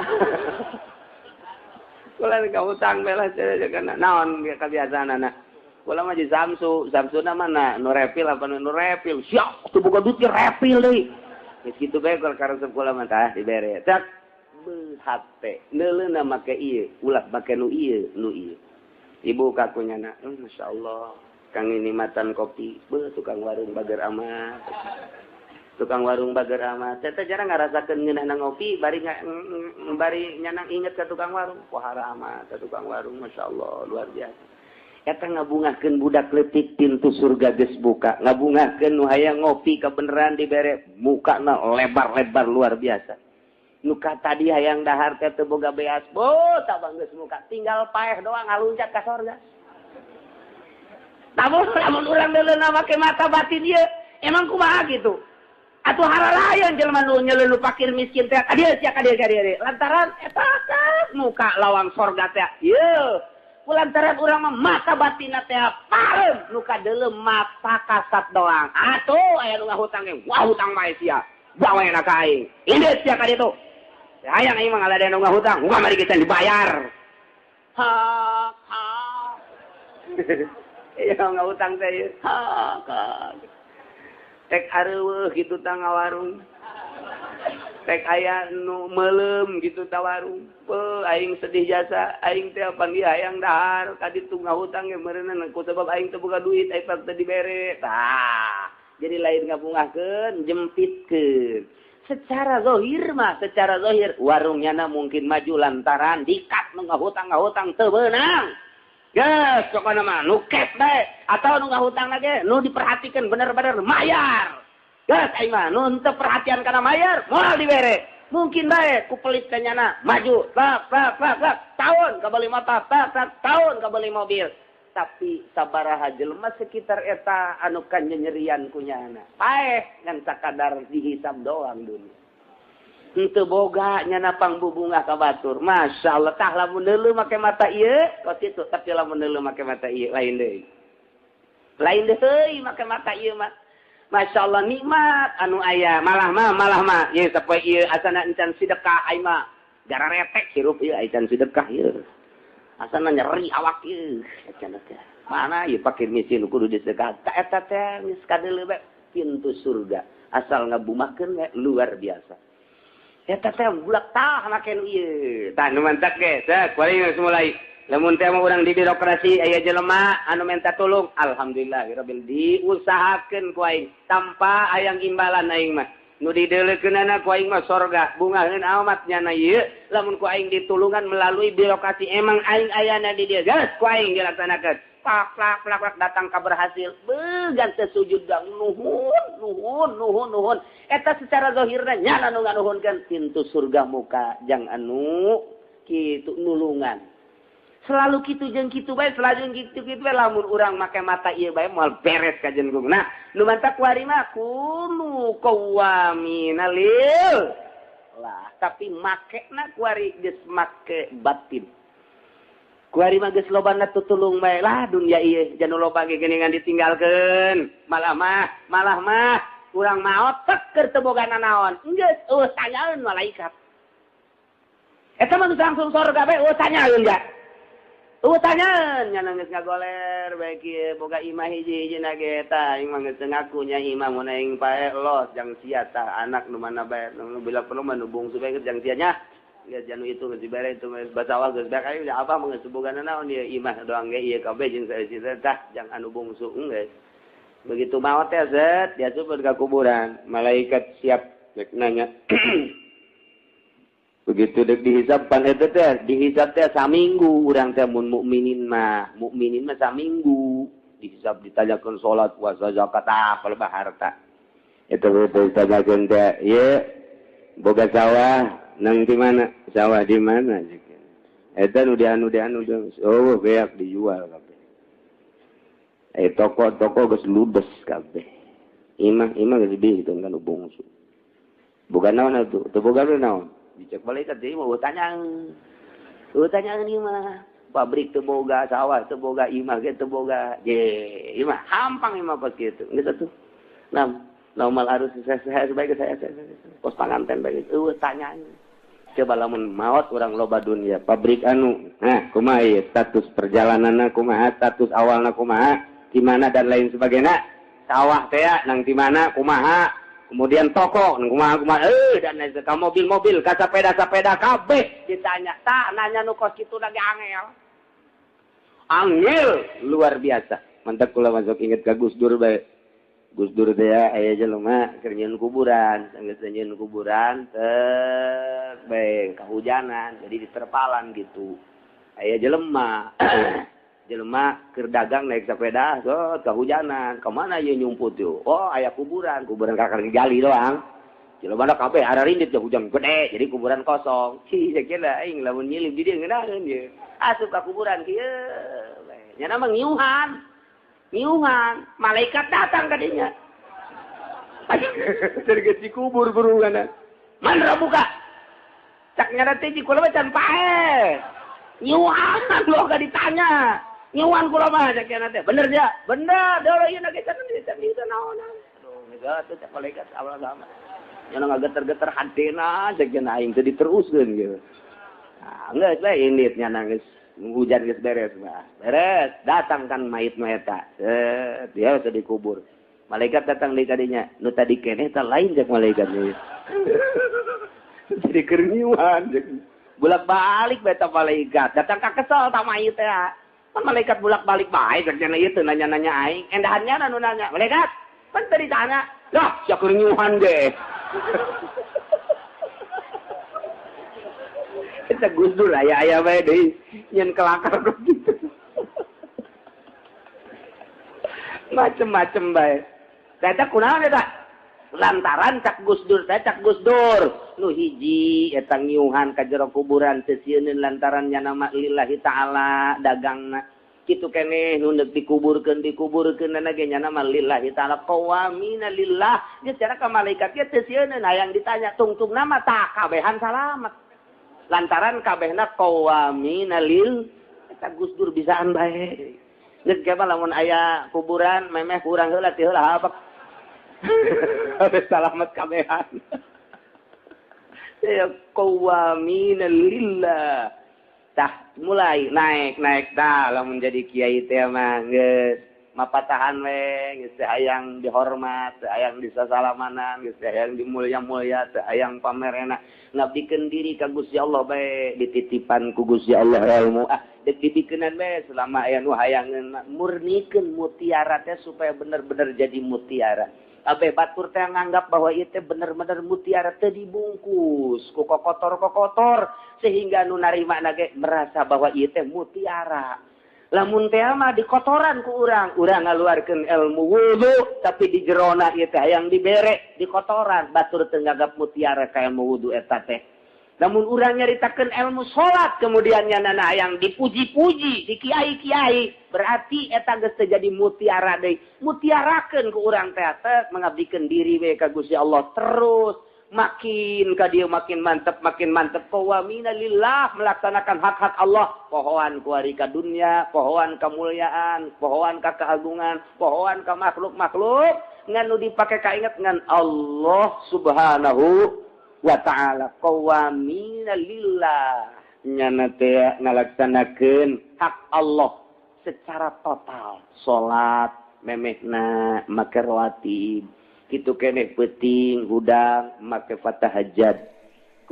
Kula ka utang bae lah kana naon kebiasaanana. Kula mah di Samsu, Samsuna mana nu repil apa nu repil. Siap teu boga duit repil deui. Geus kitu bae kula karesep kula mah tah dibere. Cak hate neuleuna make ieu, ulah make nu ieu, nu ieu. Ibu kakunyana, Masya Allah, kang ini matan kopi, beuh tukang warung bager amat. Tukang warung bager amat. Teh jarang ngarasakeun ngeunahna ngopi, bari bari nyanang inget ka tukang warung. Pohara amat ka tukang warung, Masya Allah, luar biasa. Eta ngabungahkeun budak leutik pintu surga geus buka, ngabungahkeun nu hayang ngopi kabeneran dibere mukana lebar-lebar luar biasa. Nuka tadi hayang dahar teh teu boga beas, bo tabang geus muka, tinggal paeh doang ngaluncat ka sorga. Lamun lamun urang neuleuna make mata batin ieu, emang kumaha kitu? Atuh haralayan jelema nu nyeuleun nu fakir miskin teh, ka dieu sia ka dieu ka dieu. Lantaran eta muka lawang sorga teh. Ieu, lantaran urang mah mata batinna teh pareum, nu kadeuleu mata kasat doang. Atuh aya nu ngahutang ge, wah hutang bae sia. Bawa enak ka aing. Ini sia ka ditu. Hayang aing mah ngaladean nu ngahutang, muka mari kita dibayar. Hak hak. Iya ngahutang teh ieu. Hak hak. Tek areueuh kitu tah ngawarung. Tek aya nu meuleum kitu tah warung. Beuh aing sedih jasa, aing teh panggih hayang dahar ka ditu ngahutang ge meureunna ku sebab aing teu boga duit, aing teu dibere. Tah, jadi lain ngabungahkeun, jempitkeun. Secara zahir mah, secara zahir warungnya na mungkin maju lantaran dikat nu ngahutang-ngahutang teu beunang. Geus pokona mah nu cash bae atau nu ngahutang ge nu diperhatikan bener-bener mayar. Geus aing mah nu henteu perhatian kana mayar moal dibere. Mungkin bae ku pelit ka nyana maju tak tak tak tak tahun kabeli motor, tak tak tahun kabeli mobil. Tapi sabaraha jelema sekitar eta anu kanyerian ku nyana. Paeh ngan sakadar dihisab doang dunia. Henteu boga nyana pangbubungah ka batur. Masya Allah tah lamun deuleu make mata ieu kos kitu, tapi lamun deuleu make mata ieu lain deui. Lain deui make mata ieu mah. Masya Allah nikmat anu aya malah mah ieu sapoe ieu asana encan sedekah aing mah gara retek hirup ieu encan sedekah ieu. Asana nyeri awak ieu cenah teh. Mana ieu fakir miskin kudu disedekah. Ta eta teh geus kadeuleu bae pintu surga. Asal ngabumahkeun we luar biasa. Eta teh bulak tah make nu ieu. Tah nu mantak ge, teh kuari geus mulai. Lamun teh mah urang di birokrasi aya jelema anu minta tulung, alhamdulillah rabbil diusahakeun ku aing tanpa hayang imbalan aing mah. Nu dideuleukeunana ku aing mah sorga, bungaheun amat nyana ieu lamun ku aing ditulungan melalui birokrasi emang aing ayana di dieu geus ku aing dilaksanakeun. Plak plak plak plak datang ka berhasil. Beuh ganti sujud dang nuhun nuhun nuhun nuhun. Eta secara zahirna nyana nu nganuhunkeun pintu surga muka jang anu kitu nulungan. Selalu kitu jeung kitu bae, selalu kitu kitu bae lamun urang make mata ieu bae moal beres ka jenggung. Nah, nu mantak kuari mah kunu qawamina lil. Lah, tapi makena kuari geus make batin. Kuari mah geus lobana tutulung bae lah dunia ieu janu loba ge geuningan ditinggalkeun. Malah mah urang maot tek keur teu boga nanaon. Geus eueuh tanyaeun malaikat. Eta mah langsung sorga bae eueuh tanyaeun ga. Eueuh tanyaeun nya geus ngagoler bae kieu boga imah hiji-hijina ge eta aing mah geus ngaku nya imah mun aing pae los jang sia tah anak nu mana bae nu bila perlu mah nu bungsu bae jang sia nya. Geus janu itu geus dibere itu geus basawah geus bae aing apa mah geus bogana naon ieu imah doang ge ieu kabeh jeung saeusi tah jang anu bungsu geus. Begitu maot teh zet dia super ka kuburan, malaikat siap rek nanya. Begitu dek dihisab pan eta teh, dihisab teh saminggu urang teh mun mukminin mah saminggu dihisab ditanyakeun salat, puasa, zakat, apa lebah harta. Eta ditanyakeun teh, ieu boga sawah nang di mana? Sawah di mana? Eta nu dianu oh beak dijual kabeh. Toko-toko geus ludes kabeh. Imah geus dibikeun kan bungsu. Boga naon atuh? Teu boga naon? Dicek malaikat deui mah tanyaan. Tanyaan ieu mah. Pabrik teu boga, sawah teu boga, imah ge teu boga. Je, imah hampang imah pas kitu. Geus atuh. Nah, normal harus saya sebaik saya. Pos panganten bae eueuh tanyaan. Coba lamun maot urang loba dunia, pabrik anu, nah kumaha ieu status perjalananna kumaha, status awalna kumaha, di mana dan lain sebagainya. Sawah teh nang di mana kumaha, kemudian toko nang kumaha kumaha dan lain sebagainya, mobil-mobil, ka sepeda-sepeda kabeh ditanya. Tah nanya nu kos kitu lagi angel. Angel luar biasa. Mantap kula masuk inget ka Gus Dur bae. Gus Dur teh aya jelema keur nyieun kuburan, geus nyieun kuburan teh bae kahujanan jadi diterpalan gitu. Aya jelema jelema keur dagang naik sepeda so kahujanan, ka mana ieu nyumput yeuh? Oh aya kuburan, kuburan kakar gali doang. Jelema da kabeh ararindit ya hujan gede jadi kuburan kosong. Cih sakieu aing lamun nyilip di dieu ngeunaheun ieu. Asup ka kuburan kieu bae. Nya mah ngiuhan. Ngiuhan, malaikat datang ka dinya. Geus dikubur burunganna. Man buka. Cak nyara teh kula mah can paeh. Ngiuhan lo gak ditanya. Ngiuhan kula mah cak nyara teh. Bener dia? Bener. Deui ieu ge can di naonan. Aduh, geus atuh cak malaikat awal sama. Nya ngageter-geter hatena cak nya aing teh diteruskeun gitu. Nah, geus we indit nya nangis. Hujan geus beres mah. Beres, datang kan mayit mah eta. Set, dia sudah dikubur. Malaikat datang deui ka dinya. Nu tadi keneh teh lain cek malaikat ieu. Jadi keur ngiuhan cek. Bolak-balik bae ta malaikat. Datang ka kesel ta mayit teh. Pan malaikat bolak-balik bae cek nya ieu teu nanya-nanya aing. Endahannya nu nanya. Malaikat, pan tadi tanya. Lah, sia keur ngiuhan ge. Eta Gus Dur aya-aya bae deui nyen kelakar gitu. Macem-macem bae. Eta kunaon eta? Lantaran cak Gus Dur teh cak Gus Dur nu hiji eta ngiuhan ka jero kuburan teu sieuneun lantaran nya nama lillahi taala dagangna. Kitu keneh nu deuk dikuburkeun ge nya nama lillahi taala qawamina lillah. Geus cara ka malaikat ge teu sieuneun hayang ditanya tungtung nama tah kabehan salamet. Lantaran kabehna qawamina lil eta Gus Dur bisaan bae. Geus ge mah lamun aya kuburan memeh kurang heula ti heula habek. Habis salamet kabehan. Ya qawamina lillah. Tah mulai naik-naik tah lamun jadi kiai teh mah geus mapatahan we geus teu hayang dihormat, teu hayang disasalamanan, geus teu hayang dimulya-mulya, teu hayang pamerena. Ngabdikeun diri ka Gusti Allah bae dititipan ku Gusti Allah ilmu. Ah, deuk dibikeunan bae selama aya nu hayangeun murnikeun mutiara teh supaya bener-bener jadi mutiara. Kabeh batur teh nganggap bahwa ieu teh bener-bener mutiara teh dibungkus ku kokotor-kokotor sehingga nu narima ge merasa bahwa ieu teh mutiara. Lamun teh mah dikotoran ku urang, urang ngaluarkeun ilmu wudu tapi di jerona ieu teh hayang dibere dikotoran, batur teu nganggap mutiara ka ilmu wudu eta teh. Lamun urang nyaritakeun ilmu salat kemudian nyanana hayang dipuji-puji di kiai-kiai, berarti eta geus teu jadi mutiara deui. Mutiarakeun ku urang teh teh mengabdikeun diri we ka Gusti Allah terus. Makin ka dieu makin mantep qawamina lillah melaksanakan hak-hak Allah, pohoan kuari ka dunia, pohoan kemuliaan, pohoan ka keagungan, pohoan ka makhluk-makhluk ngan nu dipake kainget ngan Allah Subhanahu wa ta'ala qawamina lillah nyana teh ngalaksanakeun hak Allah secara total. Salat memehna make rawatib, kitu keneh peuting hudang make fatahajjad,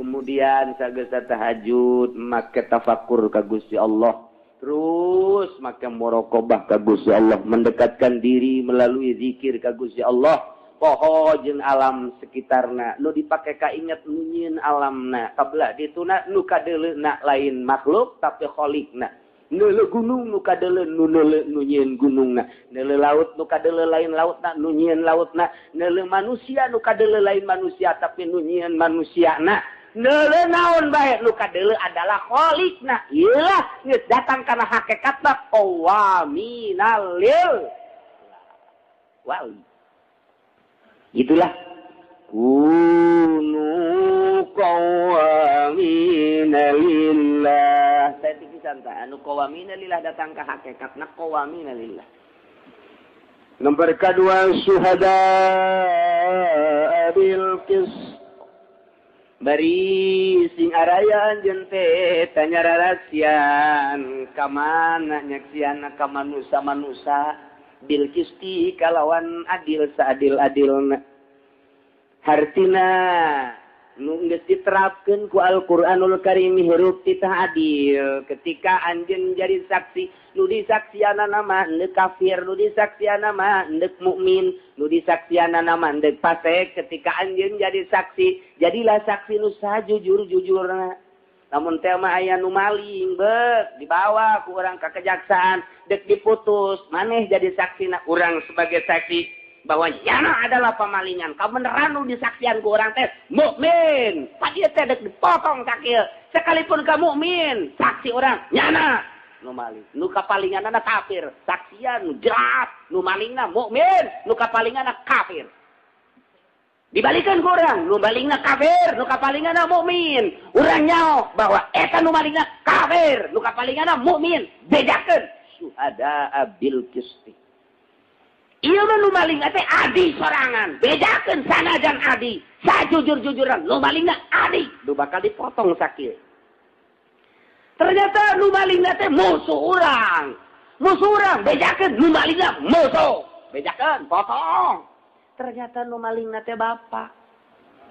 kemudian sageus tahajud make tafakur ka Gusti Allah, terus make muraqabah ka Gusti Allah, mendekatkan diri melalui zikir ka Gusti Allah. Poho jeung alam sekitarna nu dipake ka inget nu nyieun alamna, kabelah dituna nu kadeuleuna lain makhluk tapi khaliqna. Neuleuh gunung nu kadeuleu nu neuleuh nu nyieun gunungna, neuleuh laut nu kadeuleu lain lautna nu nyieun lautna, neuleuh manusia nu kadeuleu lain manusia tapi nu nyieun manusiana. Neuleuh naon bae nu kadeuleu adalah khaliqna. Ieulah geus datang kana hakikatna qawaminal lil wali. Itulah kunu qawamina lillah. Saya pisan tah anu qawamina lillah datang ka hakikatna qawamina lillah. Nomor kedua syuhada bil qist. Bari sing araya anjeun teh tanya rarasian ka mana nyaksianna ka manusa-manusa bil qisti kalawan adil saadil-adilna. Hartina nu geus diterapkeun ku Al-Qur'anul Karim hirup titah adil. Ketika anjeun jadi saksi, nu disaksianana mah endek kafir, nu disaksianana mah endek mukmin, nu disaksianana mah endek fasik. Ketika anjeun jadi saksi, jadilah saksi nu sajujur-jujurna. Lamun teh mah aya nu maling beuk dibawa ku urang ka kejaksaan, dek diputus, maneh jadi saksina urang sebagai saksi bahwa nyana adalah pemalingan. Kabeneran nu disaksian ku urang teh mukmin. Tadi teh dek dipotong sakieu. Sekalipun ka mukmin, saksi urang nyana nu maling. Nu kapalinganna kafir, saksian nu jelas nu malingna mukmin, nu kapalinganna kafir. Dibalikan ku urang, nu malingna kafir, nu kapalinganna mukmin. Urang nyaho bahwa eta nu malingna kafir, nu kapalinganna mukmin. Bedakeun syuhada bil qisti. Ieu mah nu maling teh adi sorangan, bedakeun sanajan adi, sajujur-jujuran nu malingna adi, nu bakal dipotong sakieu. Ternyata nu malingna teh musuh urang. Musuh urang bejakeun nu malingna musuh, bejakeun potong. Ternyata nu malingna teh bapak.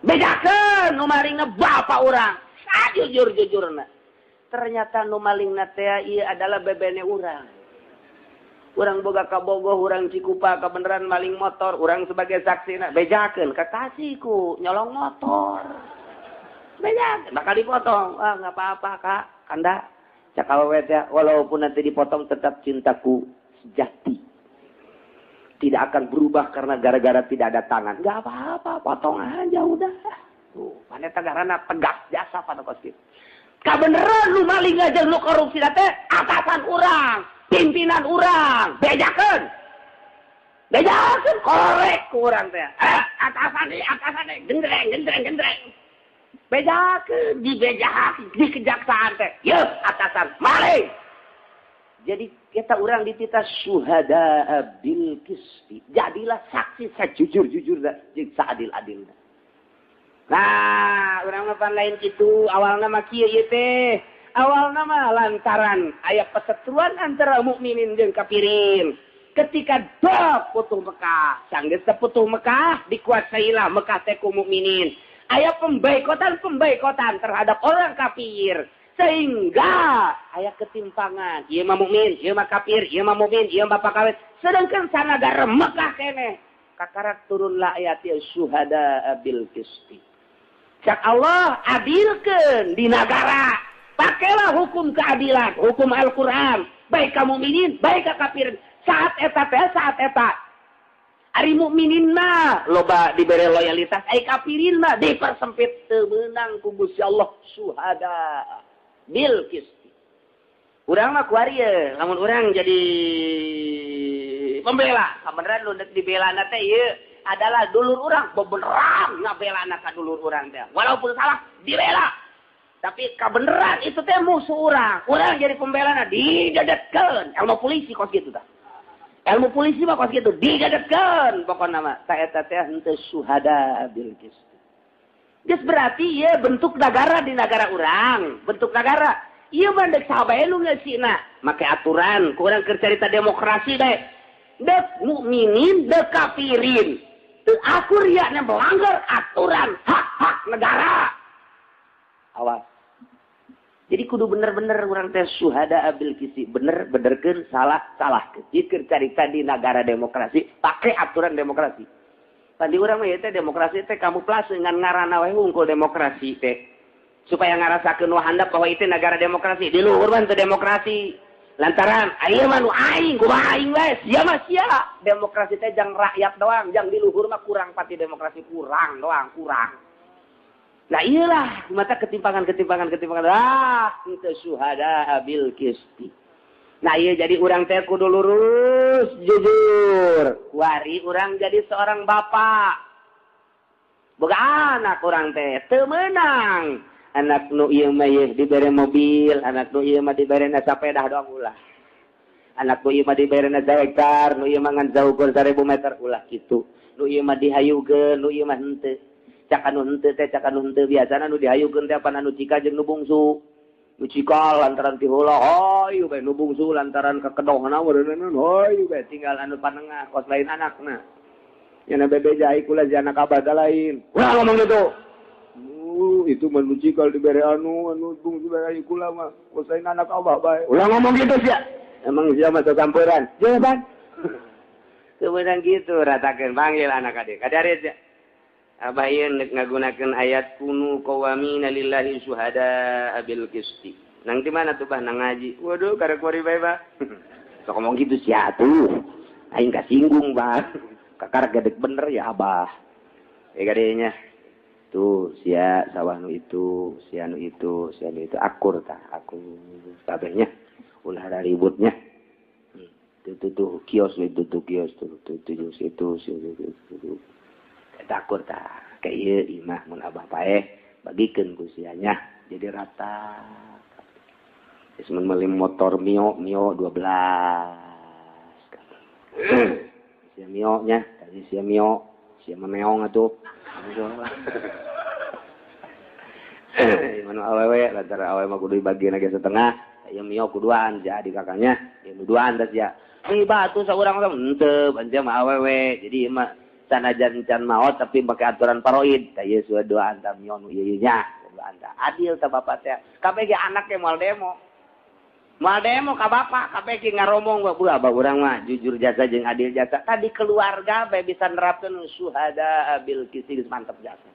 Bejakeun nu malingna bapak urang, sajujur-jujurna. Ternyata nu malingna teh ieu adalah bebene urang. Urang boga kabogoh, urang Cikupa kabeneran maling motor, urang sebagai saksina bejakeun kekasihku nyolong motor. Bejakeun bakal dipotong. Ah enggak apa-apa Kak, kanda. Cak awewe teh walaupun nanti dipotong tetap cintaku sejati. Tidak akan berubah karena gara-gara tidak ada tangan. Enggak apa-apa, potong aja udah. Tuh, mana tegarana tegas jasa pada kos kitu. Kabeneran lu maling aja lu korupsi teh atasan urang, pimpinan urang, bejakeun. Bejakeun korek ku urang teh. Atasan deui, gendreng gendreng gendreng. Bejakeun, dibejakeun di kejaksaan teh. Yeuh, atasan maling. Jadi kita orang dititah syuhada bil qisti. Jadilah saksi sajujur-jujurna jeung saadil-adilna. Nah, urang mah pan lain kitu, awalna mah kieu ieu teh. Awalna mah lantaran aya perseteruan antara mukminin jeung kafirin. Ketika dok putuh Mekah, sanggeus putuh Mekah dikuasailah Mekah teh ku mukminin. Aya pembaikotan-pembaikotan terhadap orang kafir. Sehingga aya ketimpangan, ieu mah mukmin, ieu mah kafir, ieu mah mukmin, ieu mah bapak kawin. Sedangkan sanagara Mekah keneh kakarak turunlah ayat syuhada bil qisti. Cak Allah adilkeun di nagara. Pakailah hukum keadilan, hukum Al-Qur'an, baik ka mukminin, baik ka kafir. Saat eta teh, saat eta. Ari mukminin mah loba dibere loyalitas, ai kafirin mah dipersempit teu meunang ku Gusti Allah syuhada bil qisti. Urang mah kuari ye, lamun urang jadi pembela, kabeneran lu dek dibelana teh ieu adalah dulur urang, bebeneran ngabelana ka dulur urang teh. Walaupun salah dibela. Tapi kabeneran itu teh musuh urang. Urang jadi pembelana didedetkeun. Ilmu polisi kos kitu tah. Ilmu polisi mah kos kitu didedetkeun pokona mah. Ta eta teh henteu syuhada bil qisti. Geus berarti ieu bentuk negara di negara urang, bentuk negara. Ieu mah deuk saha bae nu ngeusina, make aturan, ku urang keur carita demokrasi bae. Deuk mukminin, deuk kafirin. Teu akur yakna melanggar aturan hak-hak negara. Awas. Jadi kudu bener-bener urang teh suhada abil kisi, bener benerkeun, salah salahkeun. Ieu keur carita di negara demokrasi, pake aturan demokrasi. Tadi urang mah ieu teh demokrasi teh kamuflase ngan ngaranna we hungkul demokrasi teh. Supaya ngarasakeun nu handap bahwa itu negara demokrasi. Di luhur mah teu demokrasi. Lantaran aya mah nu aing, kumaha aing we, sia mah sia. Demokrasi teh jang rakyat doang, jang di luhur mah kurang pati demokrasi, kurang doang, kurang. Nah iyalah mata ketimpangan. Ah, itu suhada bil qisti. Nah iya jadi urang teh kudu lurus, jujur. Wari urang jadi seorang bapak. Boga anak urang teh teu meunang. Anak nu ieu mah yeuh dibere mobil, anak nu ieu mah diberena sapedah doang ulah. Anak nu ieu mah diberena sahektar, nu ieu mah ngan saukur 1000 meter ulah kitu. Nu ieu mah dihayukeun, nu ieu mah henteu. Cak anu henteu teh, cak anu henteu biasana nu dihayukeun teh apan anu cika jeung nu bungsu. Nu cikal lantaran ti heula, hayu bae nu bungsu lantaran kekedohna meureunna, hayu bae tinggal anu panengah kos lain anakna. Nya bebeja ai kula si anak abah lain. Ulah ngomong gitu. Itu mah nu cikal dibere anu bungsu bae ai kula mah kos lain anak abah bae. Ulah ngomong gitu sia. Emang sia mah campuran. Jawaban. Kebenaran gitu ratakeun panggil anak adik. Kadari sia. Abah ieu nek ngagunakeun ayat kunu qawamina lillahi syuhada bil qisti. Nang di mana tuh bah nang ngaji? Waduh karek kuari bae bah. Sok ngomong gitu sia tuh. Aing kasinggung bah. Kakar gedek bener ya abah. Eh gadenya. Tuh sia sawah nu itu, sia nu itu, sia nu itu akur tah, akur kabehnya. Ulah ributnya. Tuh tuh kios itu tuh kios tuh tuh tuh itu itu. Takur tah kayak ieu imah mun abah paeh bagikeun ku sianya jadi rata. Geus mun meuli motor Mio 12. Sia Mio nya, tadi sia Mio, sia mah meong atuh. Manu awewe lantaran awewe mah kudu dibagieun ge setengah, ieu Mio kuduaan sia di kakaknya, ieu nu duaan tah sia. Ih batu saurang mah henteu, anjeun mah awewe. Jadi ieu mah sanajan can maot tapi pakai aturan paroid tah ieu sudah dua anta mio nu ieu nya dua anta adil tah bapak teh kabeh ge anak ge moal demo ka bapak kabeh ge ngaromong bu abah urang mah jujur jasa jeung adil jasa tadi keluarga bae bisa nerapkeun syuhada bil qisti geus mantep jasa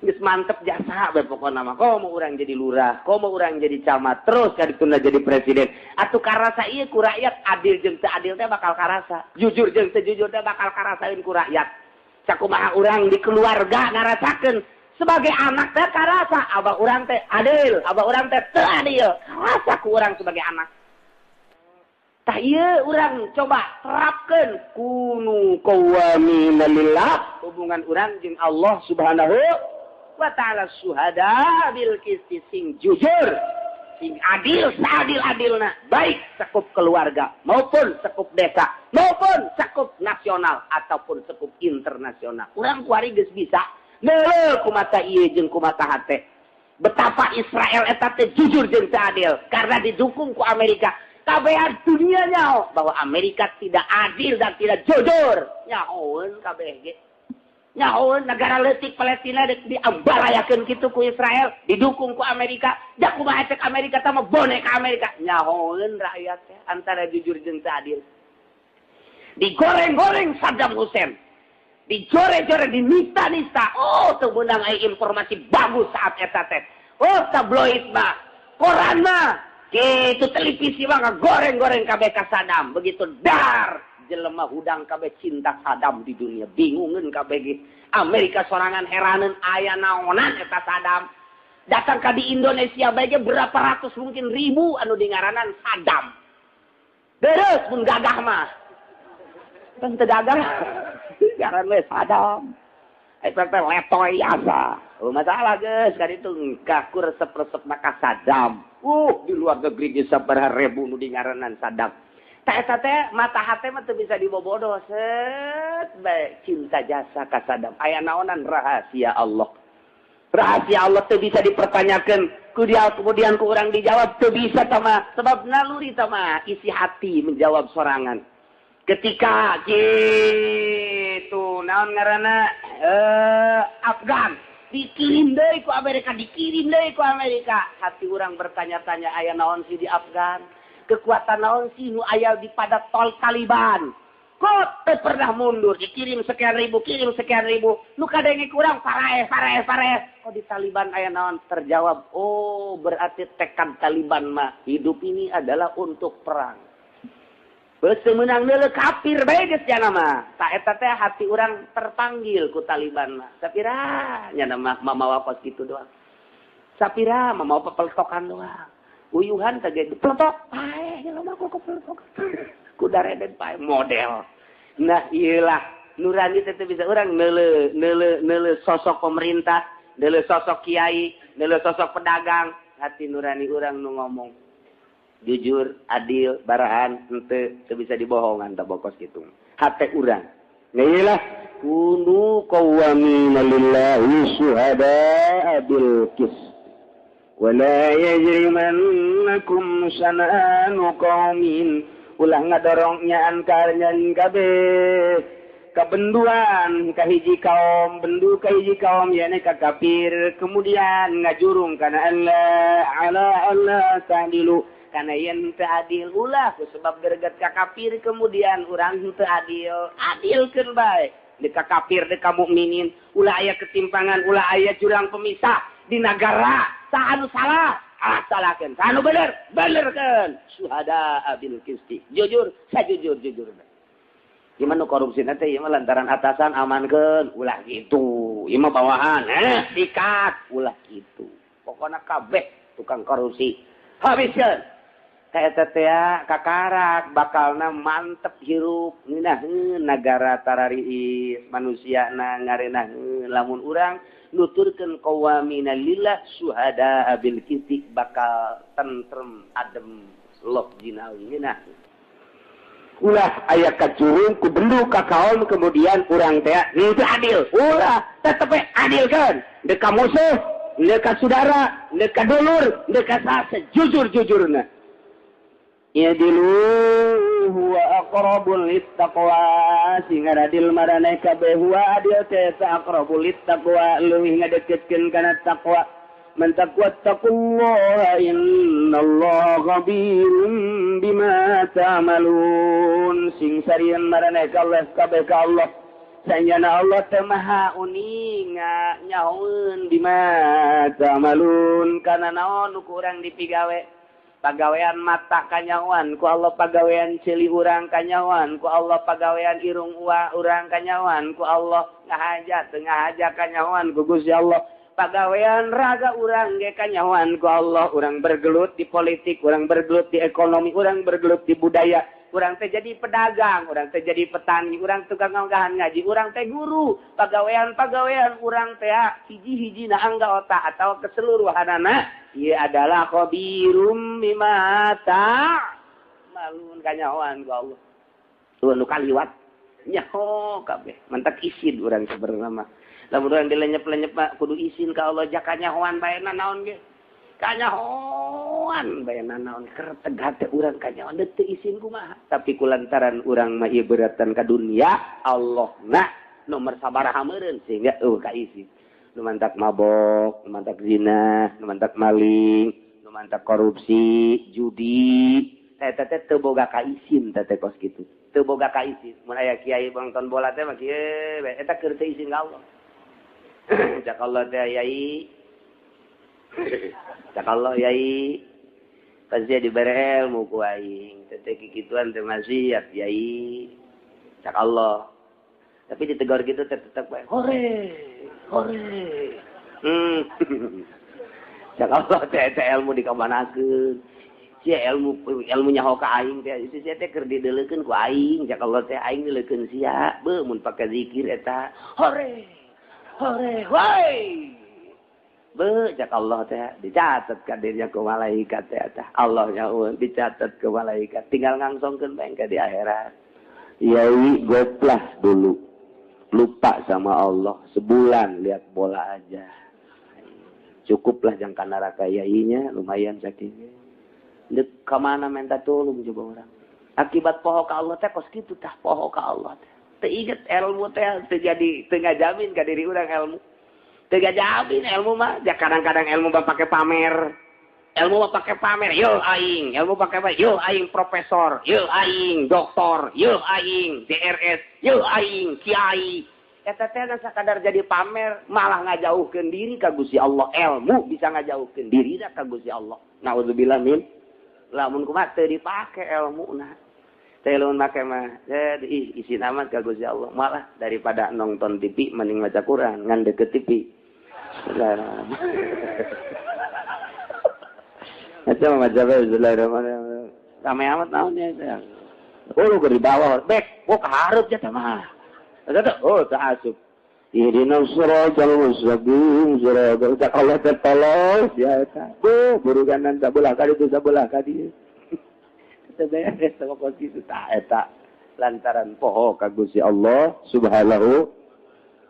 geus mantep jasa bae pokona mah komo urang jadi lurah komo urang jadi camat terus kadituna jadi presiden atuh karasa ieu ku rakyat adil jeung teu adil teh bakal karasa jujur jeung teu jujur teh bakal karasaeun ku rakyat sakumaha urang di keluarga ngarasakeun sebagai anak teh karasa abah urang teh adil abah urang teh teu adil karasa ku urang sebagai anak tah ieu urang coba terapkeun kunu qawwamina lillah hubungan urang jeung Allah Subhanahu wa ta'ala syuhada bil qisti sing jujur sing adil seadil-adilna baik sekup keluarga maupun sekup desa maupun sekup nasional ataupun sekup internasional urang kuari geus bisa ngeuleuh kumata ieu jeung kumata hate betapa Israel eta teh jujur jeung teu adil karena didukung ku Amerika kabehan dunia nyaho bahwa Amerika tidak adil dan tidak jujur nyahoeun kabeh ge nyahoeun negara leutik Palestina diambarayakeun kitu ku Israel didukung ku Amerika da kumaha cek Amerika tah mah boneka Amerika nyahoeun rakyat teh antara jujur jeung teu adil digoreng-goreng Saddam Hussein dijore-jore dinista-nista oh teu meunang aya informasi bagus saat eta teh oh tabloid mah koran mah kitu televisi mah ngagoreng-goreng kabeh ka Saddam begitu dar jelema hudang kabeh cinta Saddam di dunia bingungeun kabeh ge Amerika sorangan heraneun aya naonan eta Saddam datang ka di Indonesia bae ge berapa ratus mungkin ribu anu dingaranan Saddam deres mun gagah mah kan teu gagah ngaran we Saddam eta teh letoy asa oh masalah geus ka ditu kaku resep-resep maka Saddam di luar negeri geus sabaraha ribu nu dingaranan Saddam tah eta teh mata hate mah teu bisa dibobodo set bae cinta jasa ka Saddam aya naonan rahasia Allah. Rahasia Allah teu bisa dipertanyakan ku dia, kemudian ku urang dijawab teu bisa tama, sebab naluri tama isi hati menjawab sorangan. Ketika gitu, naon ngaranna, Afgan dikirim deui ku Amerika, dikirim deui ku Amerika, hati urang bertanya-tanya, aya naon sih di Afgan? Kekuatan naon sih nu aya di pada tol Taliban? Kok teu pernah mundur? Dikirim sekian ribu, kirim sekian ribu, nu kadenge kurang paraeh, paraeh, paraeh. Kok di Taliban aya naon? Terjawab, oh, berarti tekad Taliban mah hidup ini adalah untuk perang. Beus menang neuleu kafir bae geus nya mah. Tak eta teh hati urang terpanggil ku Taliban mah. Sapira nya mah mamawa kos kitu doang. Sapira mamawa pepeltokan doang. Uyuhan teh ge peletok paeh nya mah, ku peletok. Ku dareden paeh model. Nah, iyalah nurani teh bisa urang neuleu neuleu neuleu sosok pemerintah, neuleu sosok kiai, neuleu sosok pedagang, hati nurani urang nu ngomong jujur, adil, barahan, henteu teu bisa dibohongan tak bokos gitu. Hate urang. Nah, iyalah kunu qawwamina lillahi syuhada'a bil qist wala yajrimannakum syana'anu qaumin, ulah ngadorong nyaan kanyan kabeh kabenduan ka hiji kaum, bendu ka hiji kaum yakni ka kafir, kemudian ngajurung kana Allah ala Allah ta'dilu, karena yen teu adil. Ulah ku sebab greget ka kafir kemudian urang teu adil. Adilkeun bae deka kafir, deka mukminin. Ulah aya ketimpangan, ulah aya jurang pemisah di negara. Saha anu salah, ah, salahkeun, saha anu bener, benerkeun. Syuhada bil qisti, jujur sajujur jujur. Gimana korupsi nanti ieu mah lantaran atasan, amankeun. Ulah gitu. Ieu mah bawahan, sikat. Ulah gitu. Pokoknya kabeh tukang korupsi habiskeun. Kayak teh kakarak bakalna mantep hirup ngeunaheun negara, tarariis manusia na ngarenaheun. Lamun urang nuturkeun qawamina lillah syuhada bil qisti, bakal tentrem, adem, lok jinawi, ngeunah. Ulah aya kacurung ku bendu ka kaum, kemudian urang teh henteu adil. Ulah, tetep we adilkeun deka musuh, deka saudara, deka dulur, deka saha, sejujur-jujurna. I'dilu huwa aqrabu littaqwa, sing adil maraneh kabeh. Huwa, adil teh, aqrabu littaqwa, leuwih ngadeketkeun kana taqwa. Man taqwa taqullaha innallaha khabirum bima ta'malun, sing sarian maraneh kabeh kabeh ka Allah, sanyana Allah teh maha uninga, nyahoeun bima ta'malun, kana naon nu ku urang dipigawe. Pagawean mata kanyahoan ku Allah, pagawean ceuli urang kanyahoan ku Allah, pagawean irung urang kanyahoan ku Allah, ngahaja teu ngahaja kanyahoan ku Gusti Allah, pagawean raga urang ge kanyahoan ku Allah. Urang bergelut di politik, urang bergelut di ekonomi, urang bergelut di budaya, urang teh jadi pedagang, urang teh jadi petani, urang tukang nganggahan ngaji, urang teh guru. Pagawean-pagawean urang teh hiji-hiji na angga otak atau keseluruhanana ieu adalah khabirum bima ta'malun, kanyahoan ku Allah. Tuh nu kaliwat nyaho kabeh, mantak isin urang sebenarnya mah. Lamun urang dilenyep-lenyep mah kudu isin ka Allah, jaka nyahoan bae naon ge. Kanyahoan bae naon, kerteg hate urang kanyahoan teu isin kumaha. Tapi kulantaran urang mah ieu beratan ka dunia, Allah na nomor sabaraha meureun, sehingga eueuh ka isin. Nu mantak mabok, nu mantak zina, nu mantak maling, nu mantak korupsi, judi, eta teh teu boga ka isin teh kos kitu. Teu boga ka isin. Mun aya kiai nonton bola teh mah kieu bae, eta keur teu isin ka Allah. Cak Allah teh, yai. Cak Allah, yai. Pasti dibere ilmu ku aing. Teh kikituan teh maksiat, yai. Cak Allah. Tapi ditegur gitu tetep bae. Hore, hore. Cak Allah teh, teh ilmu dikamanakeun? Sia ilmu ilmu nyaho ka aing teh, sia teh keur dideuleukeun ku aing. Cak Allah teh, aing dileukeun sia. Beuh, mun pake zikir eta. Hore. Hore, woi. Beuh, cak Allah teh dicatat ka dirinya ku malaikat teh eta. Allah nyaho dicatat ke malaikat. Tinggal ngangsongkeun bae di akhirat. Yai goplah dulu. Lupa sama Allah sebulan, lihat bola aja. Cukuplah jangka neraka yainya lumayan sakit. Dek ka mana minta tolong coba orang. Akibat poho ka Allah teh kos kitu tah poho ka Allah teh. Teu inget ilmu teh teu jadi teu ngajamin ka diri urang ilmu. Teu ngajamin ilmu mah, ja kadang-kadang ilmu mah pake pamer. Ilmu mah pake pamer, yo aing, ilmu pake pamer, yo aing profesor, yo aing doktor, yo aing DRS, yo aing kiai. Eta teh sakadar jadi pamer, malah ngajauhkeun diri ka Gusti Allah. Ilmu bisa ngajauhkeun diri ka Gusti Allah. Nauzubillah min. Lamun kumaha teu dipake ilmuna. Teh lamun make mah ih isin amat ka Gusti Allah. Malah daripada nonton TV mending maca Quran ngan deket TV. Eta mah maca bae bismillahirrahmanirrahim. Rame amat naon nya eta. Oh lu di bawah bek, oh kahareup nya teh mah. Eta oh teu asup. Ihdinas siratal mustaqim siratal Allah tertolong ya eta. Bu, buruganan sabelah ka ditu sabelah ka dieu. Teu beres sama kos kitu tah eta lantaran poho ka Gusti Allah Subhanahu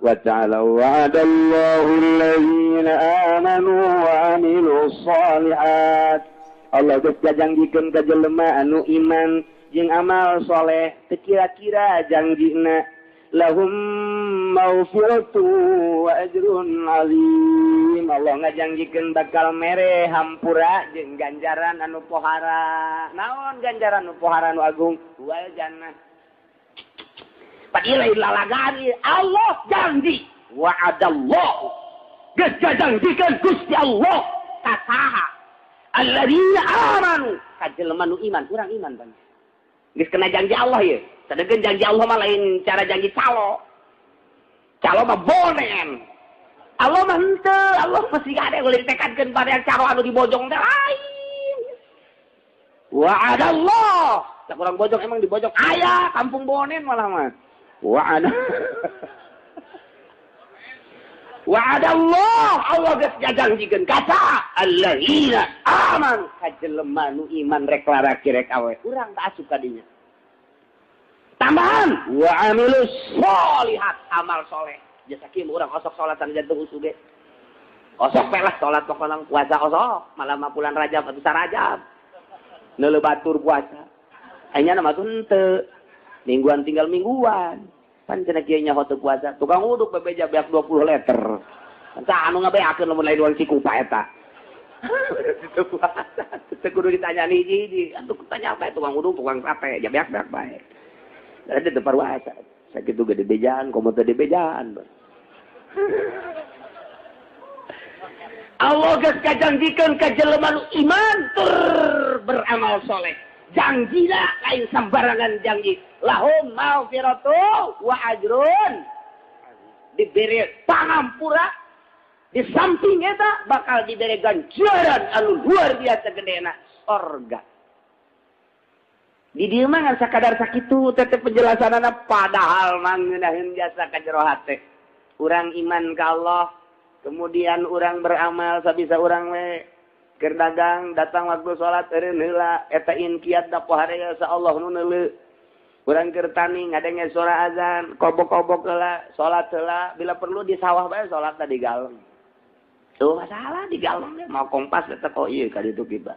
wa ta'ala. Wa'adallahu allazina amanu wa amilus shalihat. Allah geus gajangjikeun ka jelema anu iman jeung amal soleh teu kira-kira jangjina lahum maghfiratu wa ajrun azim. Allah ngajanjikeun bakal mere hampura jeung ganjaran anu pohara. Naon ganjaran anu pohara anu agung? Wal jannah. Padahal lalagaan Allah janji wa'adallahu. Geus gajanjikeun Gusti Allah ka saha? Alladzina amanu, ka jelema nu iman, urang iman bang. Geus kena janji Allah ieu. Sadegeun janji Allah mah lain cara janji calo. Calo mah bonen. Allah mah henteu, Allah pasti ada boleh ditekadkeun pada yang calo anu dibojong teh lain. Wa'adallah. Tak kurang bojong emang dibojong aya kampung bonen malah mah. Wa'ada. Wa'adallah, Allah geus ngajanjikeun ka saha? Alladzina amanu, ka jelema nu iman rek laraki rek awe. Urang tak asup ka dinya. Tambahan wa amilus sholihat, amal soleh. Jasa kieu urang osok salat sanajan teu usuh ge. Osok we lah salat pokona puasa osok, malah mah bulan Rajab atuh sarajab. Neuleuh batur puasa. Aya mah tuh henteu. Mingguan tinggal mingguan. Pan cenah kieu nyaho teu puasa. Tukang uduk bebeja beak 20 liter. Tah anu ngabeakeun lamun lain urang Cikupa eta. Teu puasa. Teu kudu ditanya hiji-hiji. Atuh tanya bae tukang uduk, tukang sate, ja beak-beak bae. Ada teu parwasa. Sakitu gede bejaan, komo teu dibejaan. Allah geus kajanjikeun ka jelema nu iman tur beramal soleh. Janjina lain sembarangan janji. Lahum maghfiratu wa ajrun. Diberi pangampura, di samping eta bakal diberi ganjaran anu luar biasa gedena, sorga. Di dieu mah ngan sakadar sakitu teh penjelasanana padahal mah ngeunaheun jasa ka jero hate. Urang iman ka Allah, kemudian urang beramal sabisa urang we keur dagang datang waktu salat eureun heula eta inkiat da pohare sa Allah nu neuleu. Urang keur tani ngadenge suara azan, kobok-kobok heula, salat heula, bila perlu di sawah bae salat di galeng. Tuh masalah di galeng mau kompas eta kok ieu ka ditu kiba.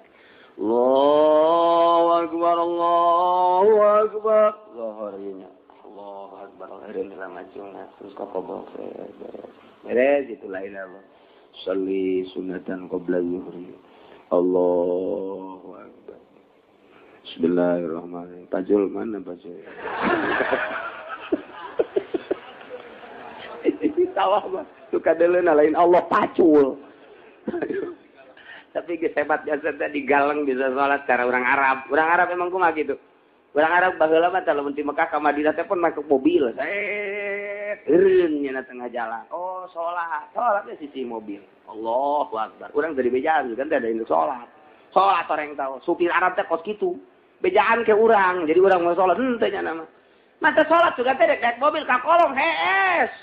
Allahu akbar, Allahu akbar. Zuhur ieu nya. Allahu akbar. Eureun heula ngacungna terus kokobok beres itu lain Allah. Shalli sunatan qabla zuhri. Allahu akbar. Bismillahirrahmanirrahim. Pajul mana pajul? Ini sawah mah suka deuleuna lain Allah pacul. Tapi geus hebat jasa teh digaleng bisa salat cara orang Arab. Orang Arab emang kumaha gitu. Orang Arab baheula mah teh lamun ti Mekah ka Madinah teh pun make mobil. Set eureun nya tengah jalan. Oh, salat. Salatnya sisi mobil. Allahu akbar. Urang teu dibejaan kan teh ada induk salat. Salat orang tahu. Supir Arab teh kos kitu. Bejaan ke urang. Jadi urang mau salat henteu nya nama. Mata salat juga teh naik mobil ka kolong hees.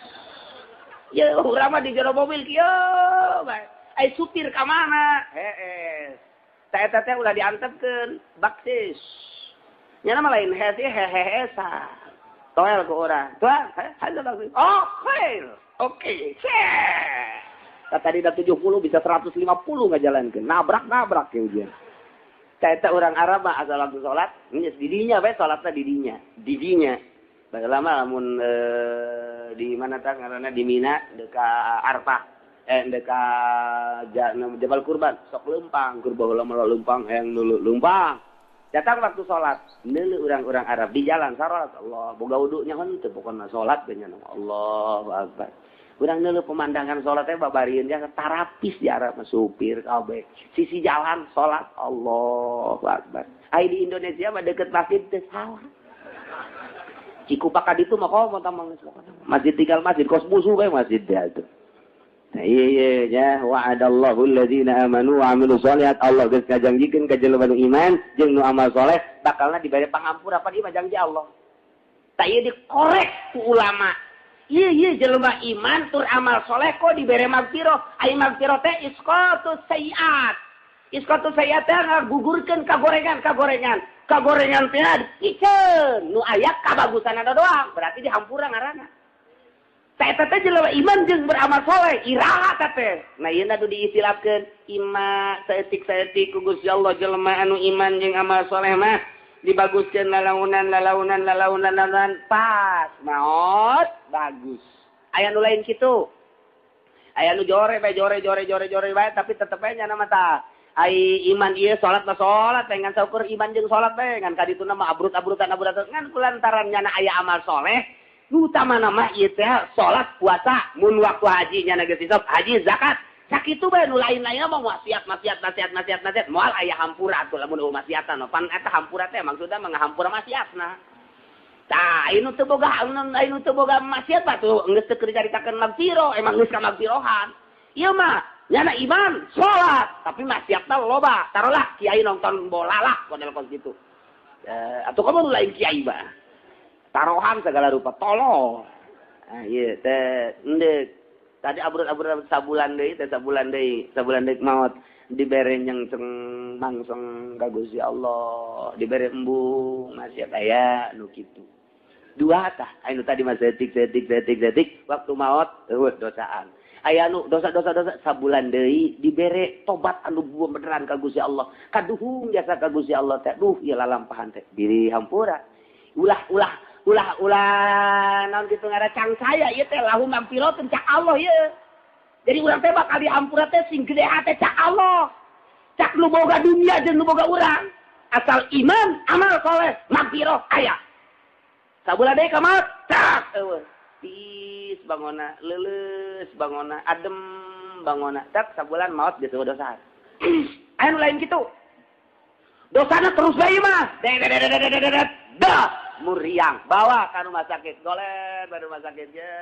Ye urang mah di jero mobil kieu bae. Ai supir ka mana? Hees. Tah eta teh ulah diantepkeun baksis. Nya nama lain hees ieu heheesa. Toel ke urang. Tuh, haja baksis. Oh, khair. Oke. Tadi dah 70 bisa 150 ngajalankeun. Nabrak-nabrak ya ujian. Eta orang Arab mah asal waktu salat, geus didinya bae salatna didinya. Didinya. Baheula mah lamun di mana tah ngaranna di Mina dekat Arfah, dekat Jabal Kurban, sok leumpang, keur baheula mah leumpang hayang nulu leumpang. Datang waktu salat, neuleuh urang-urang Arab di jalan salat, Allah boga wudunya henteu pokona salat ge nya Allahu Akbar. Urang neuleuh pemandangan salat teh babarieun jasa tarapis di Arab mah supir kabeh. Sisi jalan salat Allahu Akbar. Ai di Indonesia mah deket masjid teh salah. Cikupa ka ditu mah komo tamang geus pokona. Masjid tinggal masjid kos musuh bae masjid teh atuh. Nah ieu nya wa'adallahu alladzina amanu wa amilus sholihat, Allah geus ngajanjikeun ka jelema nu iman jeung nu amal soleh bakalna dibere pangampura pan ieu mah janji Allah. Tah ieu dikorek ku ulama. Iya jelema iman tur amal soleh kok dibere magfirah. Ai magfirah teh isqatus sayiat. Isqatus sayiat teh ngagugurkeun kagorengan. Kagorengan teh dipiceun nu aya kabagusanana doang, berarti dihampura ngaranna. Tah eta teh jelema iman jeung beramal soleh, iraha teh. Nah ieu nu diistilahkeun ima saeutik-saeutik ku Gusti Allah jelema anu iman jeung amal soleh mah dibaguskeun lalaunan pas maot bagus. Aya nu lain kitu. Aya nu jore bae jore bae tapi tetep bae nya mah tah. Ai iman ieu salat mah salat bae ngan saukur iman jeung salat bae ngan kadituna mah abrut-abrutan ngan kulantaran nyana aya amal soleh. Nu utamana mah ieu teh salat puasa mun waktu haji nyana geus hisab haji zakat. Sakitu bae nu lain-lainna mah maksiat moal aya hampura atuh lamun eueuh maksiatan pan eta hampura teh maksudna mah ngahampura maksiatna. Tah anu teu boga maksiat mah tuh geus teu keur dicaritakeun magfirah emang geus ka magfirohan. Ieu mah nyana iman salat tapi maksiatna loba tarolah kiai nonton bola lah model kos kitu. Atuh kamu nu lain kiai mah. Tarohan segala rupa tolol. Ah ieu teh endek tadi abrut-abrut sabulan deui maot dibere nyengseng mangseng ka Gusti Allah dibere embung maksiat aya nu kitu dua tah anu tadi mah setik waktu maot eueuh dosaan aya nu dosa sabulan deui dibere tobat anu beneran ka Gusti Allah kaduhung jasa ka Gusti Allah teh duh ieu lalampahan teh diri hampura ulah naon kitu ngaran cang saya ieu teh lahu magfiratun cak Allah ieu. Jadi urang teh bakal dihampura teh sing gede hate cak Allah. Cak nu boga dunia jeung nu boga urang. Asal iman, amal soleh, magfirah aya. Sabulan deui ka maot, cak eueuh. Tis bangona, leuleus bangona, adem bangona. Cak sabulan maot geus eueuh dosa. Aya nu lain kitu. Dosana terus bae mah. Dah muriang bawa ke rumah sakit goler ke rumah sakit je.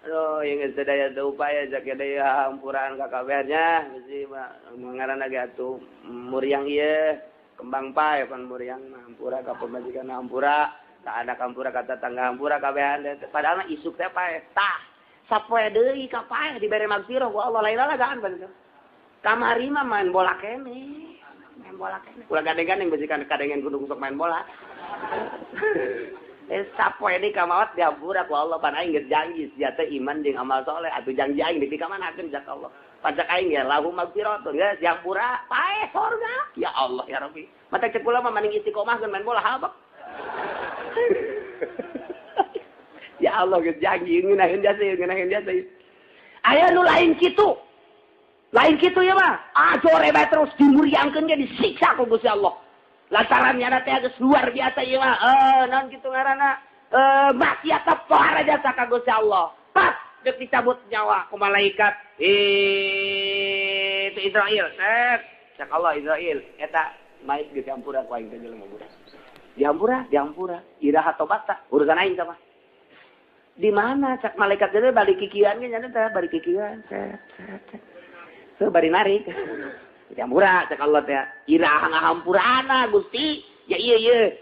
Aduh yang geus daya teu upaya jake daya hampuraan ka kabehnya mesti ngaranna ge atuh muriang ieu kembang pae pan muriang mah hampura ka pamajikan hampura ka anak hampura ka tetangga hampura kabehan padahal mah isuk teh pae tah sapoe deui ka pae dibere magfirah ku Allah lain lalagaan pan kamari mah main bola keneh. Main bola keneh. Ulah gandeng-gandeng besikan kadengen kudu sok main bola. Sapoe deui ka maot dihampura ku Allah pan aing geus janji sia teh iman jeung amal soleh atuh janji aing dipikamaanakeun cak Allah. Pajak aing ya lahu magfiratun geus dihampura paeh sorga. Ya Allah ya Rabbi. Mata cek kula mah maning istiqomah geun main bola habak. Ya Allah geus janji ngeunaheun jasa. Aya nu lain kitu. Lain kitu ya mah. Ah jore bae terus dimuriangkeun ge disiksa ku Gusti Allah. Lantaran nyana teh geus luar biasa ieu mah. Naon kitu ngaranna? Maksiat pohara jasa ka Gusti Allah. Pas deuk dicabut nyawa ku malaikat. Itu Israil. Set. Cak Allah Israil eta mait geus dihampura ku aing teh jelema budak. Dihampura. Iraha tobat tah urusan aing tah mah. Di mana cak malaikat teh balik kikieuan ge nyana teh balik kikieuan. Set set. Tuh bari narik. Dihampura cak Allah teh. Iraha ngahampurana Gusti. Ya ieu ieu.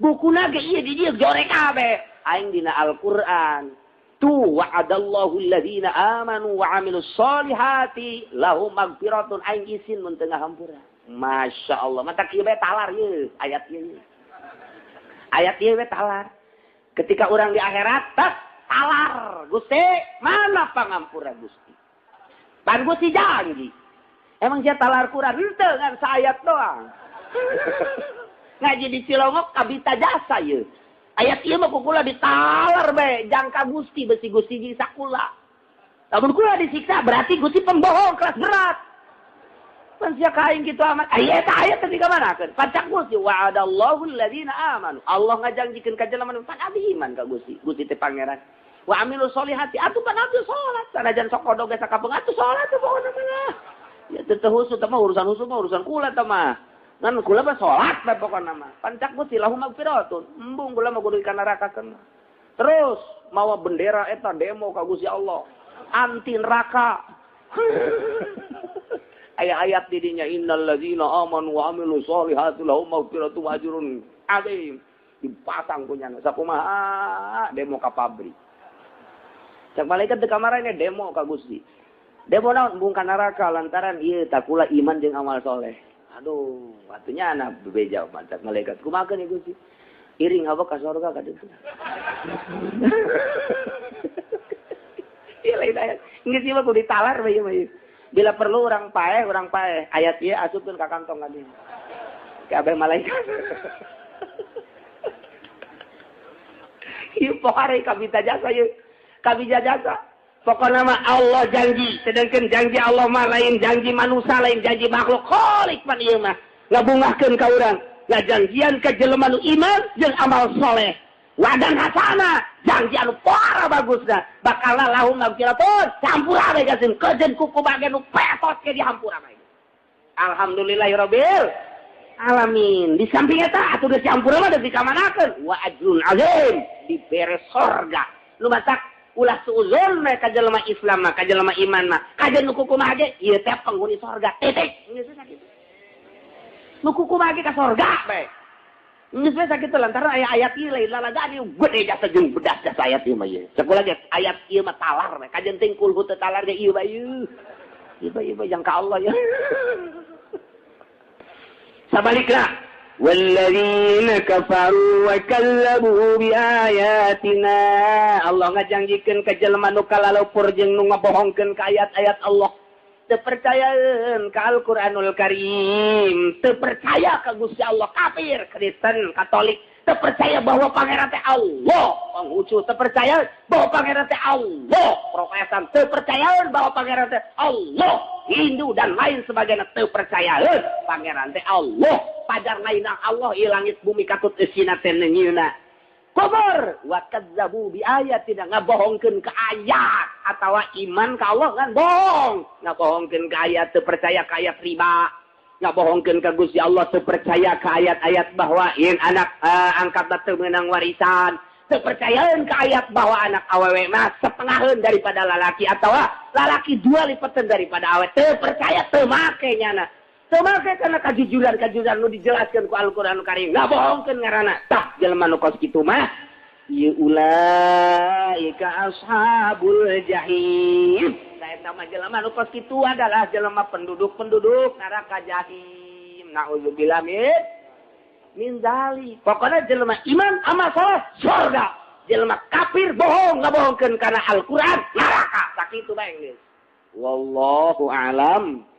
Bukuna ge ieu di dieu jorek kabeh. Aing dina Al-Qur'an. Tu wa'adallahu alladzina amanu wa amilus solihati lahum magfiratun aing isin mun teu ngahampura. Masya Allah. Mata kieu bae talar ieu ayat ieu. Ayat ieu bae talar. Ketika urang di akhirat tas talar. Gusti, mana pangampura Gusti? Pan Gusti janji. Emang sia talar Quran henteu ngan saayat doang. Ngaji di Cilongok kabita jasa ieu. Ayat ieu mah ku kula ditalar bae jangka Gusti besi Gusti nyiksa kula. Lamun kula disiksa berarti Gusti pembohong kelas berat. Pan sia ka aing kitu amat. Aya eta ayat teh dikamanakeun? Pacak Gusti wa'adallahu alladzina amanu. Allah ngajanjikeun ka jelema nu pan abdi iman ka Gusti. Gusti teh pangeran. Wa amilu sholihati atuh pan abdi salat sanajan sok kodog ge sakapeung atuh salat teh pokona mah. Ya teu husu teh mah urusan husu mah urusan kula teh mah. Ngan kula mah salat bae pokona mah. Pancak Gusti lahum magfiratun. Embung kula mah kudu ka nerakakeun. Terus mawa bendera eta demo ka Gusti Allah. Anti neraka. Ayat-ayat didinya innal ladzina amanu wa amilu sholihati lahum magfiratun wa ajrun adzim. Dipasang punya sakumaha demo ka pabrik. Cak malaikat di kamarane demo ka Gusti. Demo naon embung ka neraka lantaran ieu takula iman jeung amal soleh. Aduh, atunya anak bebeja mantap malaikat. Kumaha ieu Gusti? Iring hawa ka sorga ka ditu. Ieu lain ayat. Geus ieu mah kudu ditalar bae ieu mah. Bila perlu orang paeh ayat ieu asupkeun ka kantong ka dieu. Kabeh malaikat. Ieu pohare kabita jasa ieu. Kabita jasa. Pokoknya mah Allah janji, sedangkan janji Allah mah lain janji manusia, lain janji makhluk. Khalik pan ieu mah ngabungahkeun ka urang, ngajanjian ka jelema nu iman jeung amal soleh. Wadan hasana, janji anu para bagusna, bakal lahum magfiratun, campur bae gasin kejeun kuku bagian nu petot ke dihampura bae. Alhamdulillahirabbil alamin. Di samping eta atuh geus campur mah geus dikamanakeun wa ajrun azim, dibere sorga. Nu matak ulah suuzon mah ka jelema Islam mah, ka jelema iman mah, kajeun nu kukumaha ge ieu teh penghuni sorga. Titik. Geus sakitu. Nu kukumaha ge ka sorga bae. Geus we sakitu lantaran aya ayat ieu lain lalagaan ieu gede jasa jeung bedas jasa ayat ieu mah ieu. Sakulah ge ayat ieu mah talar we. Kajeun ting kulhu teu talar ge ieu bae ieu. Ieu bae ieu jang ka Allah ya. Sabalikna walladzina kafaru wa kazzabu biayatina. Allah ngajanjikeun ka jelema nu kalalupur jeung nu ngabohongkeun ka ayat-ayat Allah. Teu percayaeun ka Al-Qur'anul Karim, teu percaya ka Gusti Allah, kafir, Kristen, Katolik, teu percaya bahwa pangeran teh Allah, Konghucu, teu percaya bahwa pangeran teh Allah, Protestan, teu percayaeun bahwa pangeran teh Allah, Hindu dan lain sebagainya teu percayaeun pangeran teh Allah. Pajar lain Allah ieu langit bumi katut eusina teh neunyeuna. Kubur wa kazzabu bi ayatina, ngabohongkeun ka ayat atawa iman ka Allah kan bohong, ngabohongkeun ka ayat teu percaya ka ayat riba, ngabohongkeun ka Gusti Allah teu percaya ka ayat-ayat bahwa yen anak angkat teu meunang warisan, teu percayaeun ka ayat bahwa anak awewe mah setengaheun daripada lalaki atawa lalaki dua lipeteun daripada awewe, teu percaya teu make nyana. Teu make kana kajujuran-kajujuran nu dijelaskeun ku Al-Qur'anul Karim. Ngabohongkeun ngaranna. Tah jelema nu kos kitu mah ieu ulaika ashabul jahim. Tah eta mah jelema nu kos kitu adalah jelema penduduk-penduduk neraka jahim. Nauzubillah min dzalik. Pokona jelema iman amal saleh surga. Jelema kafir bohong ngabohongkeun kana Al-Qur'an neraka. Sakitu bae geus. Wallahu a'lam.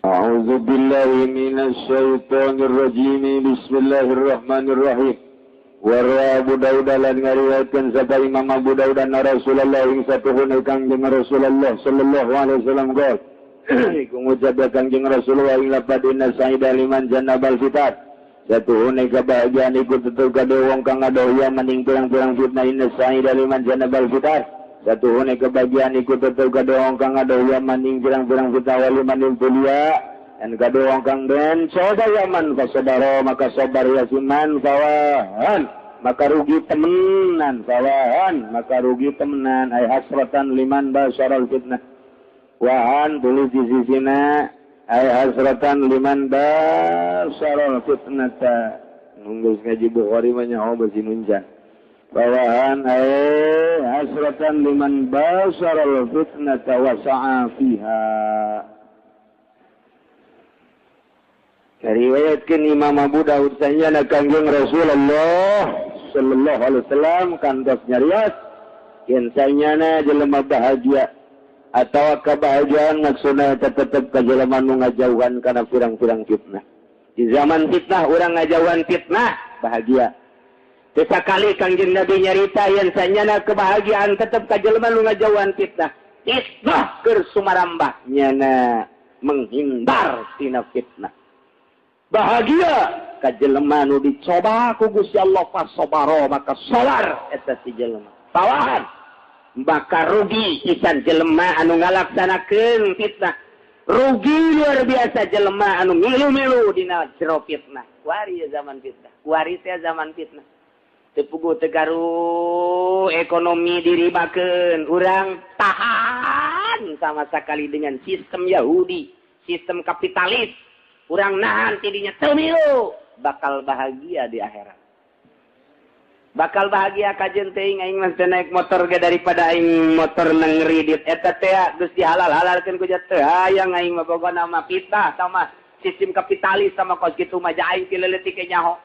أعوذ بالله من الشيطان الرجيم. بسم الله الرحمن الرحيم. Warwa Abu Dawud lan ngariwayatkeun sapa Imam Abu Dawud anna Rasulullah ing satuhun Kangjeng Rasulullah sallallahu alaihi wasallam qol iku ngucap Kangjeng Rasulullah ing lapad inna sa'ida liman jannabal fitat. Satuhun kebahagiaan iku tetep kade wong kang ngadoh maning pirang-pirang fitnah. Inna sa'ida liman jannabal fitat. Satuhun kebahagiaan iku tetep kade wong kang ngadoh maning pirang-pirang fitnah waliman tulia dan kade wong kang den coba yaman fasadaro maka sabar yasiman fawahan maka rugi temenan fawahan maka rugi temenan ay hasratan liman basyaral fitnah wahan tulis di sisina ay hasratan liman basyaral fitnata nunggu ngaji Bukhari mah nyaho besi nunjan. Bawahan hasratan liman basaral fitnata wa sa'a fiha. Riwayatkeun Imam Abu Daud sanyana Kangjeng Rasulullah sallallahu alaihi wasallam kantos nyarios yen sanyana jelema bahagia atawa kebahagiaan maksudna tetep ka jelema nu ngajauhan kana pirang-pirang fitnah. Di zaman fitnah urang ngajauhan fitnah bahagia. Sekali Kangjeng Nabi nyarita yen sanyana kebahagiaan tetep ka jelema nu ngajauhan fitnah. Fitnah keur sumarambah nyana menghindar tina fitnah. Bahagia ka jelema nu dicoba ku Gusti Allah fasobaro maka sabar eta si jelema. Bawahan bakal rugi pisan jelema anu ngalaksanakeun fitnah. Rugi luar biasa jelema anu milu-milu dina jero fitnah. Kuari zaman fitnah, kuari teh zaman fitnah. Tepugu tegaru ekonomi diribakeun, urang tahan sama sekali dengan sistem Yahudi, sistem kapitalis. Urang nahan tidinya teu milu, bakal bahagia di akhirat. Bakal bahagia kajen teuing aing mah teu naik motor ge daripada aing motor nang ngridit eta teh geus dihalal-halalkeun ku teu hayang aing mah pokona mah fitnah sama sistem kapitalis sama kos kitu mah aing ti leutik ge nyaho.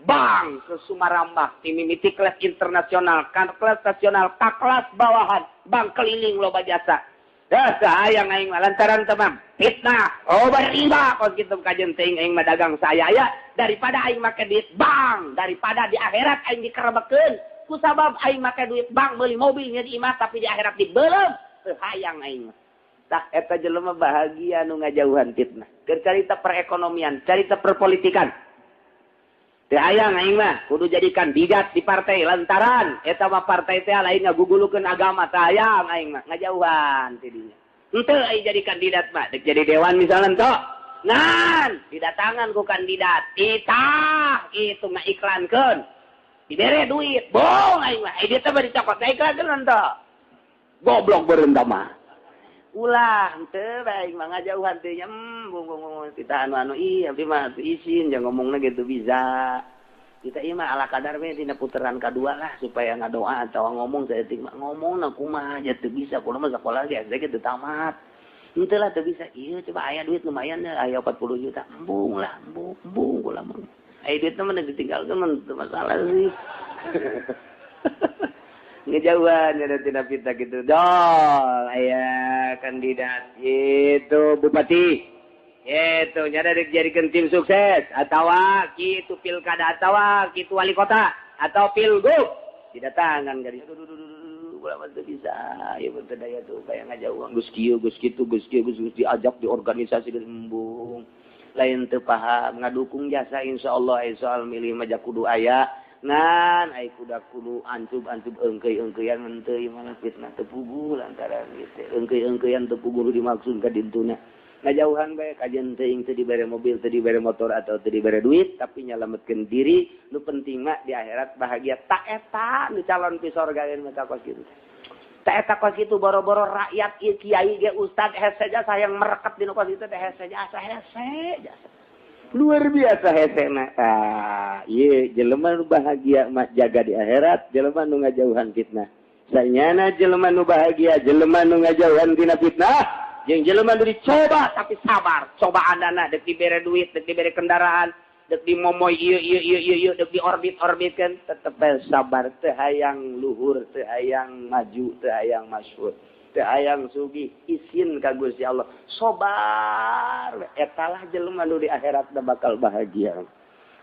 Bang ke Sumarambah timimiti kelas internasional kan kelas nasional ka kelas bawahan bang keliling loba jasa. Dah hayang aing mah lantaran temam fitnah obat riba kos kitu kajen teuing aing mah dagang saya ya daripada aing make duit bank daripada di akhirat aing dikerebekeun ku sabab aing make duit bank meuli mobil nya di imah tapi di akhirat dibeuleum teu hayang aing mah. Tah eta jelema bahagia nu ngajauhan fitnah. Keur carita perekonomian, carita perpolitikan. Teu hayang aing mah kudu jadi kandidat di partai lantaran eta mah partai teh lain ngagugulukeun agama teu hayang aing mah ngajauhan ti dinya. Henteu aing jadi kandidat mah dek jadi dewan misalnya tok. Ngan didatangan ku kandidat itah itu ngaiklankeun. Dibere duit, bohong aing mah. Ai dia teh bari cokot ngaiklankeun henteu. Goblok beureunt mah. Ulah henteu bae aing mah ngajauhan teh nya bung kita anu-anu ih abdi mah izin jangan ngomongna gitu bisa. Kita ieu mah ala kadar we dina puteran kadua lah supaya ngadoa atawa ngomong saeutik mah ngomongna kumaha aja teu bisa kudu mah sakola ge SD ge teu tamat. Henteu lah teu bisa ieu coba aya duit lumayan aya 40 juta embung lah embung embung kula mah. Aya duit mah ditinggalkeun mah teu masalah sih. Ngejauhan ada tidak fitnah gitu. Dol aya kandidat itu bupati. Itu nyada dijadikan tim sukses atawa kitu pilkada atawa kitu wali kota atau pilgub didatangan gadis. Aduh ulah mah teu bisa. Ieu teu daya tuh kaya ngajauhan geus kieu geus kitu geus kieu geus diajak di organisasi geus embung. Lain teu paham ngadukung jasa insyaallah aya soal milih mah kudu aya. Ngan ai kuda kudu ancub-ancub eungkeuy-eungkeuyan henteu ieu mah fitnah teu puguh lantaran kitu. Eungkeuy-eungkeuyan teu puguh dimaksud ka dintuna. Ngajauhan bae kajen teuing teu dibere mobil, teu dibere motor atau teu dibere duit, tapi nyalametkeun diri, nu penting mah di akhirat bahagia. Tak eta nu calon pi sorga mah kos kitu. Tak eta kos kitu boro-boro rakyat ieu kiai ge ustad hese jasa yang merekat dina kos kitu teh hese jasa hese jasa. Luar biasa hesena. Ah, ieu jelema nu bahagia mah jaga di akhirat, jelema nu ngajauhan fitnah. Sanyana jelema nu bahagia, jelema nu ngajauhan tina fitnah, jeung jelema nu dicoba tapi sabar. Cobaanana dek dibere duit, dek dibere kendaraan, dek dimomoy ieu ieu ieu ieu ieu, dek diorbit-orbitkeun, tetep sabar, teu hayang luhur, teu hayang maju, teu hayang masyhur, teu hayang sugih, izin ka Gusti Allah. Sabar, etalah jelema nu di akhirat bakal bahagia.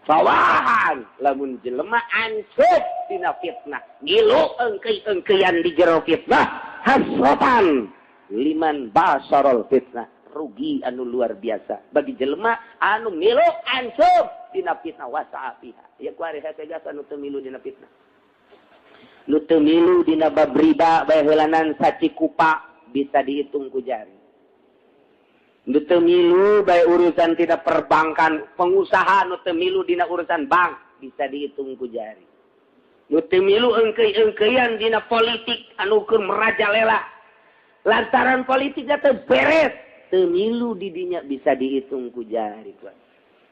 Fawahan lamun jelema ancup dina fitnah, ngilu eungkeuy-eungkeuyan di jero fitnah, hasratan liman basarol fitnah, rugi anu luar biasa bagi jelema anu milu ancup dina fitnah wasa'a fiha. Ya kuari hese jasa nu teu milu dina fitnah. Nu teu milu dina bab riba bae heulanan sacikupa bisa dihitung ku jari. Nu teu milu bae urusan tina perbankan, pengusaha nu teu milu dina urusan bank bisa dihitung ku jari. Nu teu milu eungkeuy-eungkeuyan dina politik anu keur merajalela. Lantaran politiknya teu beres, teu milu di dinya bisa dihitung ku jari.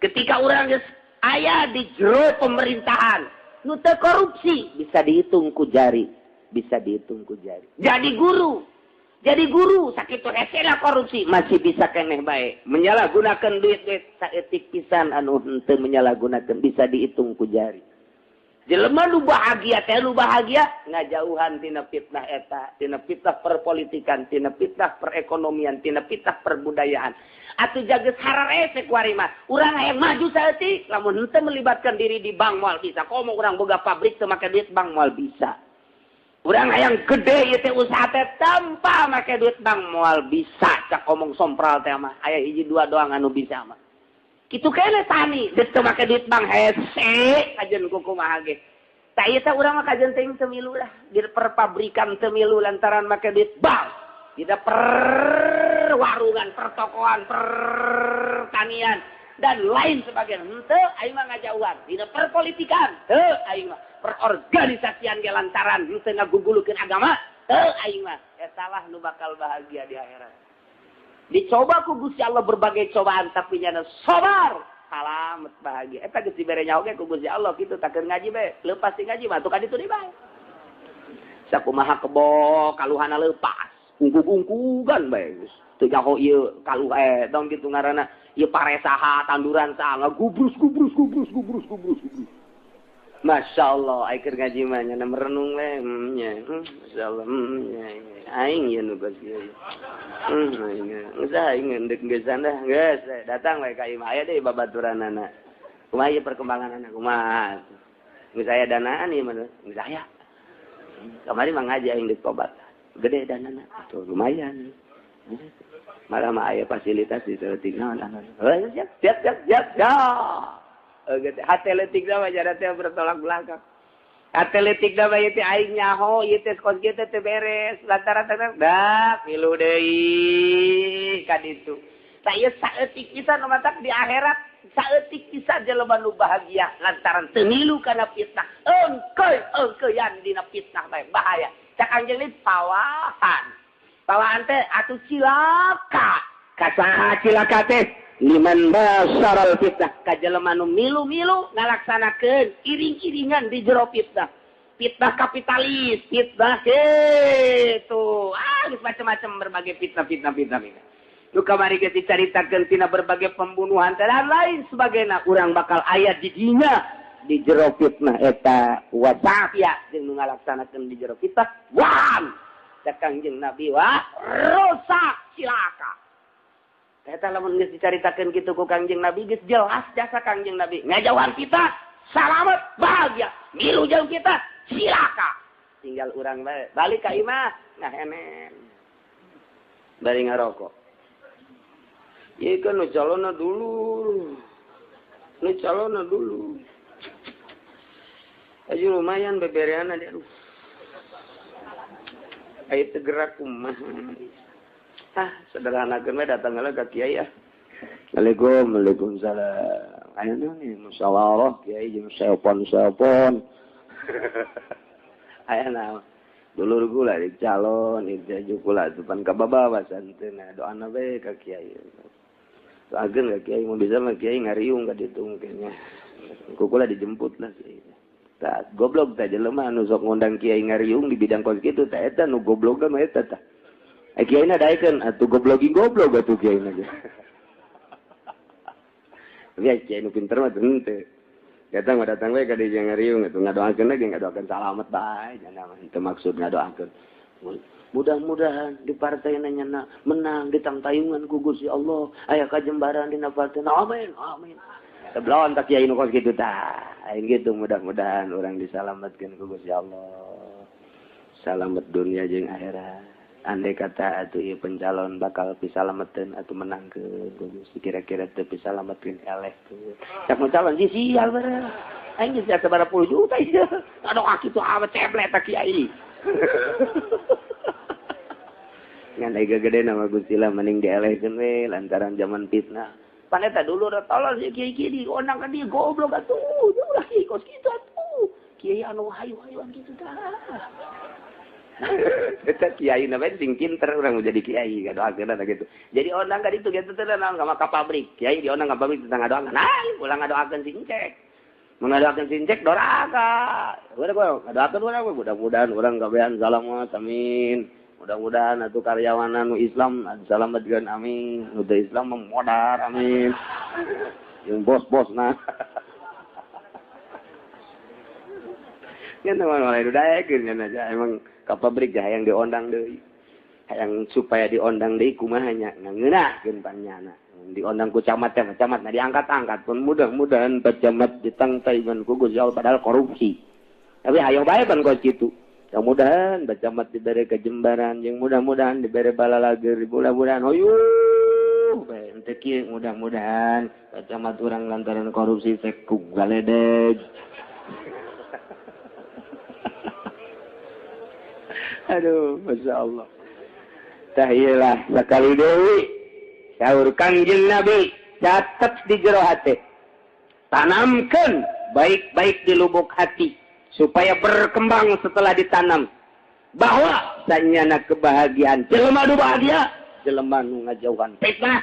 Ketika urang geus aya di jero pemerintahan, Nu teu korupsi bisa dihitung ku jari, bisa dihitung ku jari. Jadi guru sakitu hesena korupsi masih bisa keneh bae. Menyalahgunakan duit-duit saeutik pisan anu henteu menyalahgunakan bisa dihitung ku jari. Jelema nu bahagia teh nu bahagia ngajauhan tina fitnah eta, tina fitnah perpolitikan, tina fitnah perekonomian, tina fitnah perbudayaan. Atuh jaga hararese kuari mah. Urang hayang maju saeutik lamun henteu melibatkan diri di bank moal bisa. Komo urang boga pabrik teu make duit bank moal bisa. Urang hayang gede ieu teh usaha teh tanpa make duit bank moal bisa. Cak omong sompral teh mah aya hiji dua doang anu bisa mah. Kitu kene tani geus teu make duit bank hese kajen kumaha ge. Tah ieu teh urang mah kajen teuing teu milu lah di perpabrikan teu milu lantaran make duit bank. Tidak perwarungan, pertokoan, pertanian dan lain sebagainya. Henteu aing mah ngajauhan. Dina perpolitikan henteu aing mah. Perorganisasian ge lantaran henteu ngagugulukeun agama henteu aing mah. Eta lah nu bakal bahagia di akhirat. Dicoba ku Gusti Allah berbagai cobaan tapi nyana sabar, salamet bahagia. Eta geus dibere nyaho ge ku Gusti Allah kitu tak keur ngaji bae, leupas ti ngaji mah atuh ka ditu deui bae. Sakumaha kebo kaluhana leupas, ungkug-ungkugan bae geus. Teu nyaho ieu kaluh tong kitu ngaranna ieu pare saha, tanduran saha, ngagubrus gubrus gubrus gubrus gubrus gubrus. Masya Allah, aing keur ngaji mah nyana merenung we, nya. Masya Allah, nya. Aing ieu nu geus kieu. Aing geus aing endek geus dah, geus datang we ka imah aya deui babaturanana. Kumaha ieu perkembanganana kumaha? Geus aya danaan ieu mah, geus aya. Kamari mah ngaji aing deuk tobat. Gede danana, tuh lumayan. Malah mah aya fasilitas di saeutik naon anu. Siap siap siap siap. Ya. Hate leutik mah jada teh bertolak belakang. Hate leutik mah ieu teh aing nyaho ieu teh kos kieu teh teu beres lantaran teh dak milu deui ka ditu. Tah ieu saeutik pisan nu matak di akhirat saeutik pisan jelema nu bahagia lantaran teu milu kana fitnah. Engkeuy engkeuyan dina fitnah bae bahaya. Cak anjeun ieu pawahan. Pawahan teh atuh cilaka. Ka saha cilaka teh? Liman basaral fitnah ka jelema nu milu-milu ngalaksanakeun iring-iringan di jero fitnah. Fitnah kapitalis, fitnah kitu. Ah, geus macam-macam berbagai fitnah-fitnah fitnah. Nu kamari geus dicaritakeun tina berbagai pembunuhan dan lain sebagainya. Urang bakal aya di dinya di jero fitnah eta wasafia jeung nu ngalaksanakeun di jero fitnah. Wah, cak Kangjeng Nabi wah rusak cilaka. Eta lamun geus dicaritakeun kitu ku Kangjeng Nabi geus jelas jasa Kangjeng Nabi. Ngajauhan kita salamet bahagia, milu jeung kita cilaka. Tinggal urang bae balik ka imah ngahenen. Bari ngarokok. Ieu kan nu calonna dulu. Nu calonna dulu. Aja lumayan bebereana dia aduh. Aya teu gerak kumaha. Ah, sederhanakeun we datang heula ka kiai ah. Assalamualaikum, waalaikumsalam. Aya naon ieu musyawarah kiai jeung seopon-seopon. Aya naon? Dulur gula di calon, ieu kula depan ka babawa santeuna doana we ka kiai. Doakeun ka kiai mun bisa mah kiai ngariung ka ditu mungkin nya. Ku kula dijemput lah kiai. Tah goblok tah jelema anu sok ngundang kiai ngariung di bidang kos kitu tah eta nu goblok mah eta tah. Kiai na daekeun atuh goblogi goblok atuh kiai na ge. Tapi kiai nu pinter mah henteu. Datang mah datang we ka dieu ngariung atuh ngadoakeun lagi ngadoakeun salamet bae cenah mah henteu maksud ngadoakeun. Mudah-mudahan di partai na nyana menang ditangtayungan ku Gusti Allah aya kajembaran dina partai. Amin amin. Tebelon tak kiai nu kos kitu tah. Aing kitu mudah-mudahan urang disalametkeun ku Gusti Allah. Salamet dunia jeung akhirat. Andai kata atuh ieu pencalon bakal pisalameteun atuh menangkeun Gusti kira-kira teu pisalametkeun elehkeun. Cak nu calon sih sial bareng. Aing geus sabaraha puluh juta ieu. Aduh kitu amat ceblek ta kiai. Ngan ai gede nama Gusti lah mending dielehkeun we lantaran zaman fitnah. Pan eta dulu udah tolol si kiai kiai diondang ka dieu goblok atuh. Ulah kiai kos kitu atuh. Kiai anu hayu-hayuan kitu tah. Eta kiai na bae sing pinter urang jadi kiai ngadoakeun gitu. Jadi ondang ka ditu kitu teh naon ka pabrik. Kiai diondang ka pabrik tentang ngadoakeun. Nah, ulah ngadoakeun sing cek. Mengadoakeun sincek doraka. Udah ngadoakeun urang mudah-mudahan urang kabehan salamat amin. Mudah-mudahan atuh karyawan anu Islam salametkeun amin. Nu teu Islam mah modar amin. Jeung bos-bosna. Nya mah mulai daekeun nya aja emang ka pabrik hayang diondang deui. Hayang supaya diondang deui kumaha nya ngeunahkeun panyana. Diondang ku camat teh camat na diangkat-angkat pun mudah-mudahan Pak Camat ditangtai ku Gusti Allah padahal korupsi. Tapi hayang bae pan kos kitu. Mudah-mudahan Pak Camat diberi kejembaran jeung mudah-mudahan diberi balalager, mudah-mudahan hoyuh bae henteu kieu mudah-mudahan Pak Camat urang lantaran korupsi sekuk galedeg. Aduh, Masya Allah. Tah ieu lah sakali deui saur Kangjeng Nabi catet di jero hate. Tanamkeun baik-baik di lubuk hati supaya berkembang setelah ditanam. Bahwa sanyana kebahagiaan jelema nu bahagia, jelema nu ngajauhan fitnah,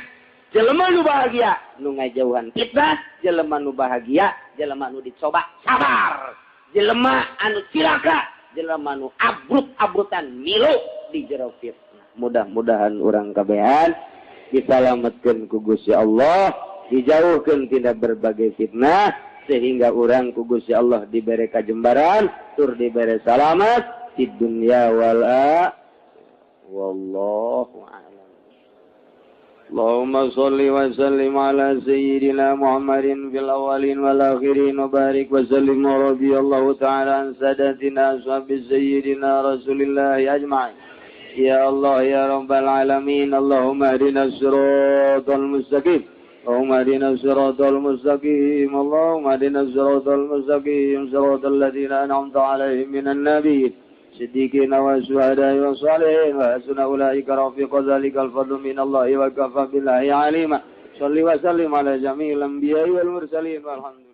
jelema nu bahagia nu ngajauhan fitnah, jelema nu bahagia, jelema nu dicoba sabar, jelema anu cilaka, jelema nu abrut-abrutan milu di jero fitnah. Mudah-mudahan urang kabehan disalametkeun ku Gusti Allah, dijauhkeun tina berbagai fitnah sehingga urang ku Gusti Allah dibere kajembaran tur dibere salamat di dunya wal akhirah. Wallahu a'lam. Allahumma shalli wa sallim ala sayyidina Muhammadin fil awwalin wal akhirin wa barik wa sallim wa radiyallahu ta'ala an sadatina ashabi sayyidina Rasulillah ajma'in. Ya Allah ya Rabbal alamin, Allahumma ihdinas siratal mustaqim. Allahumma ihdinas siratal mustaqim. Allahumma ihdinas siratal mustaqim. Siratal ladzina an'amta 'alaihim minan nabiyyin siddiqin wa syuhada'i wa shalihin wa hasuna ulaika rafiqa dzalikal fadlu minallahi wa kafa billahi 'alima. Shalli wa sallim ala jami'il anbiya'i wal mursalin walhamdulillah.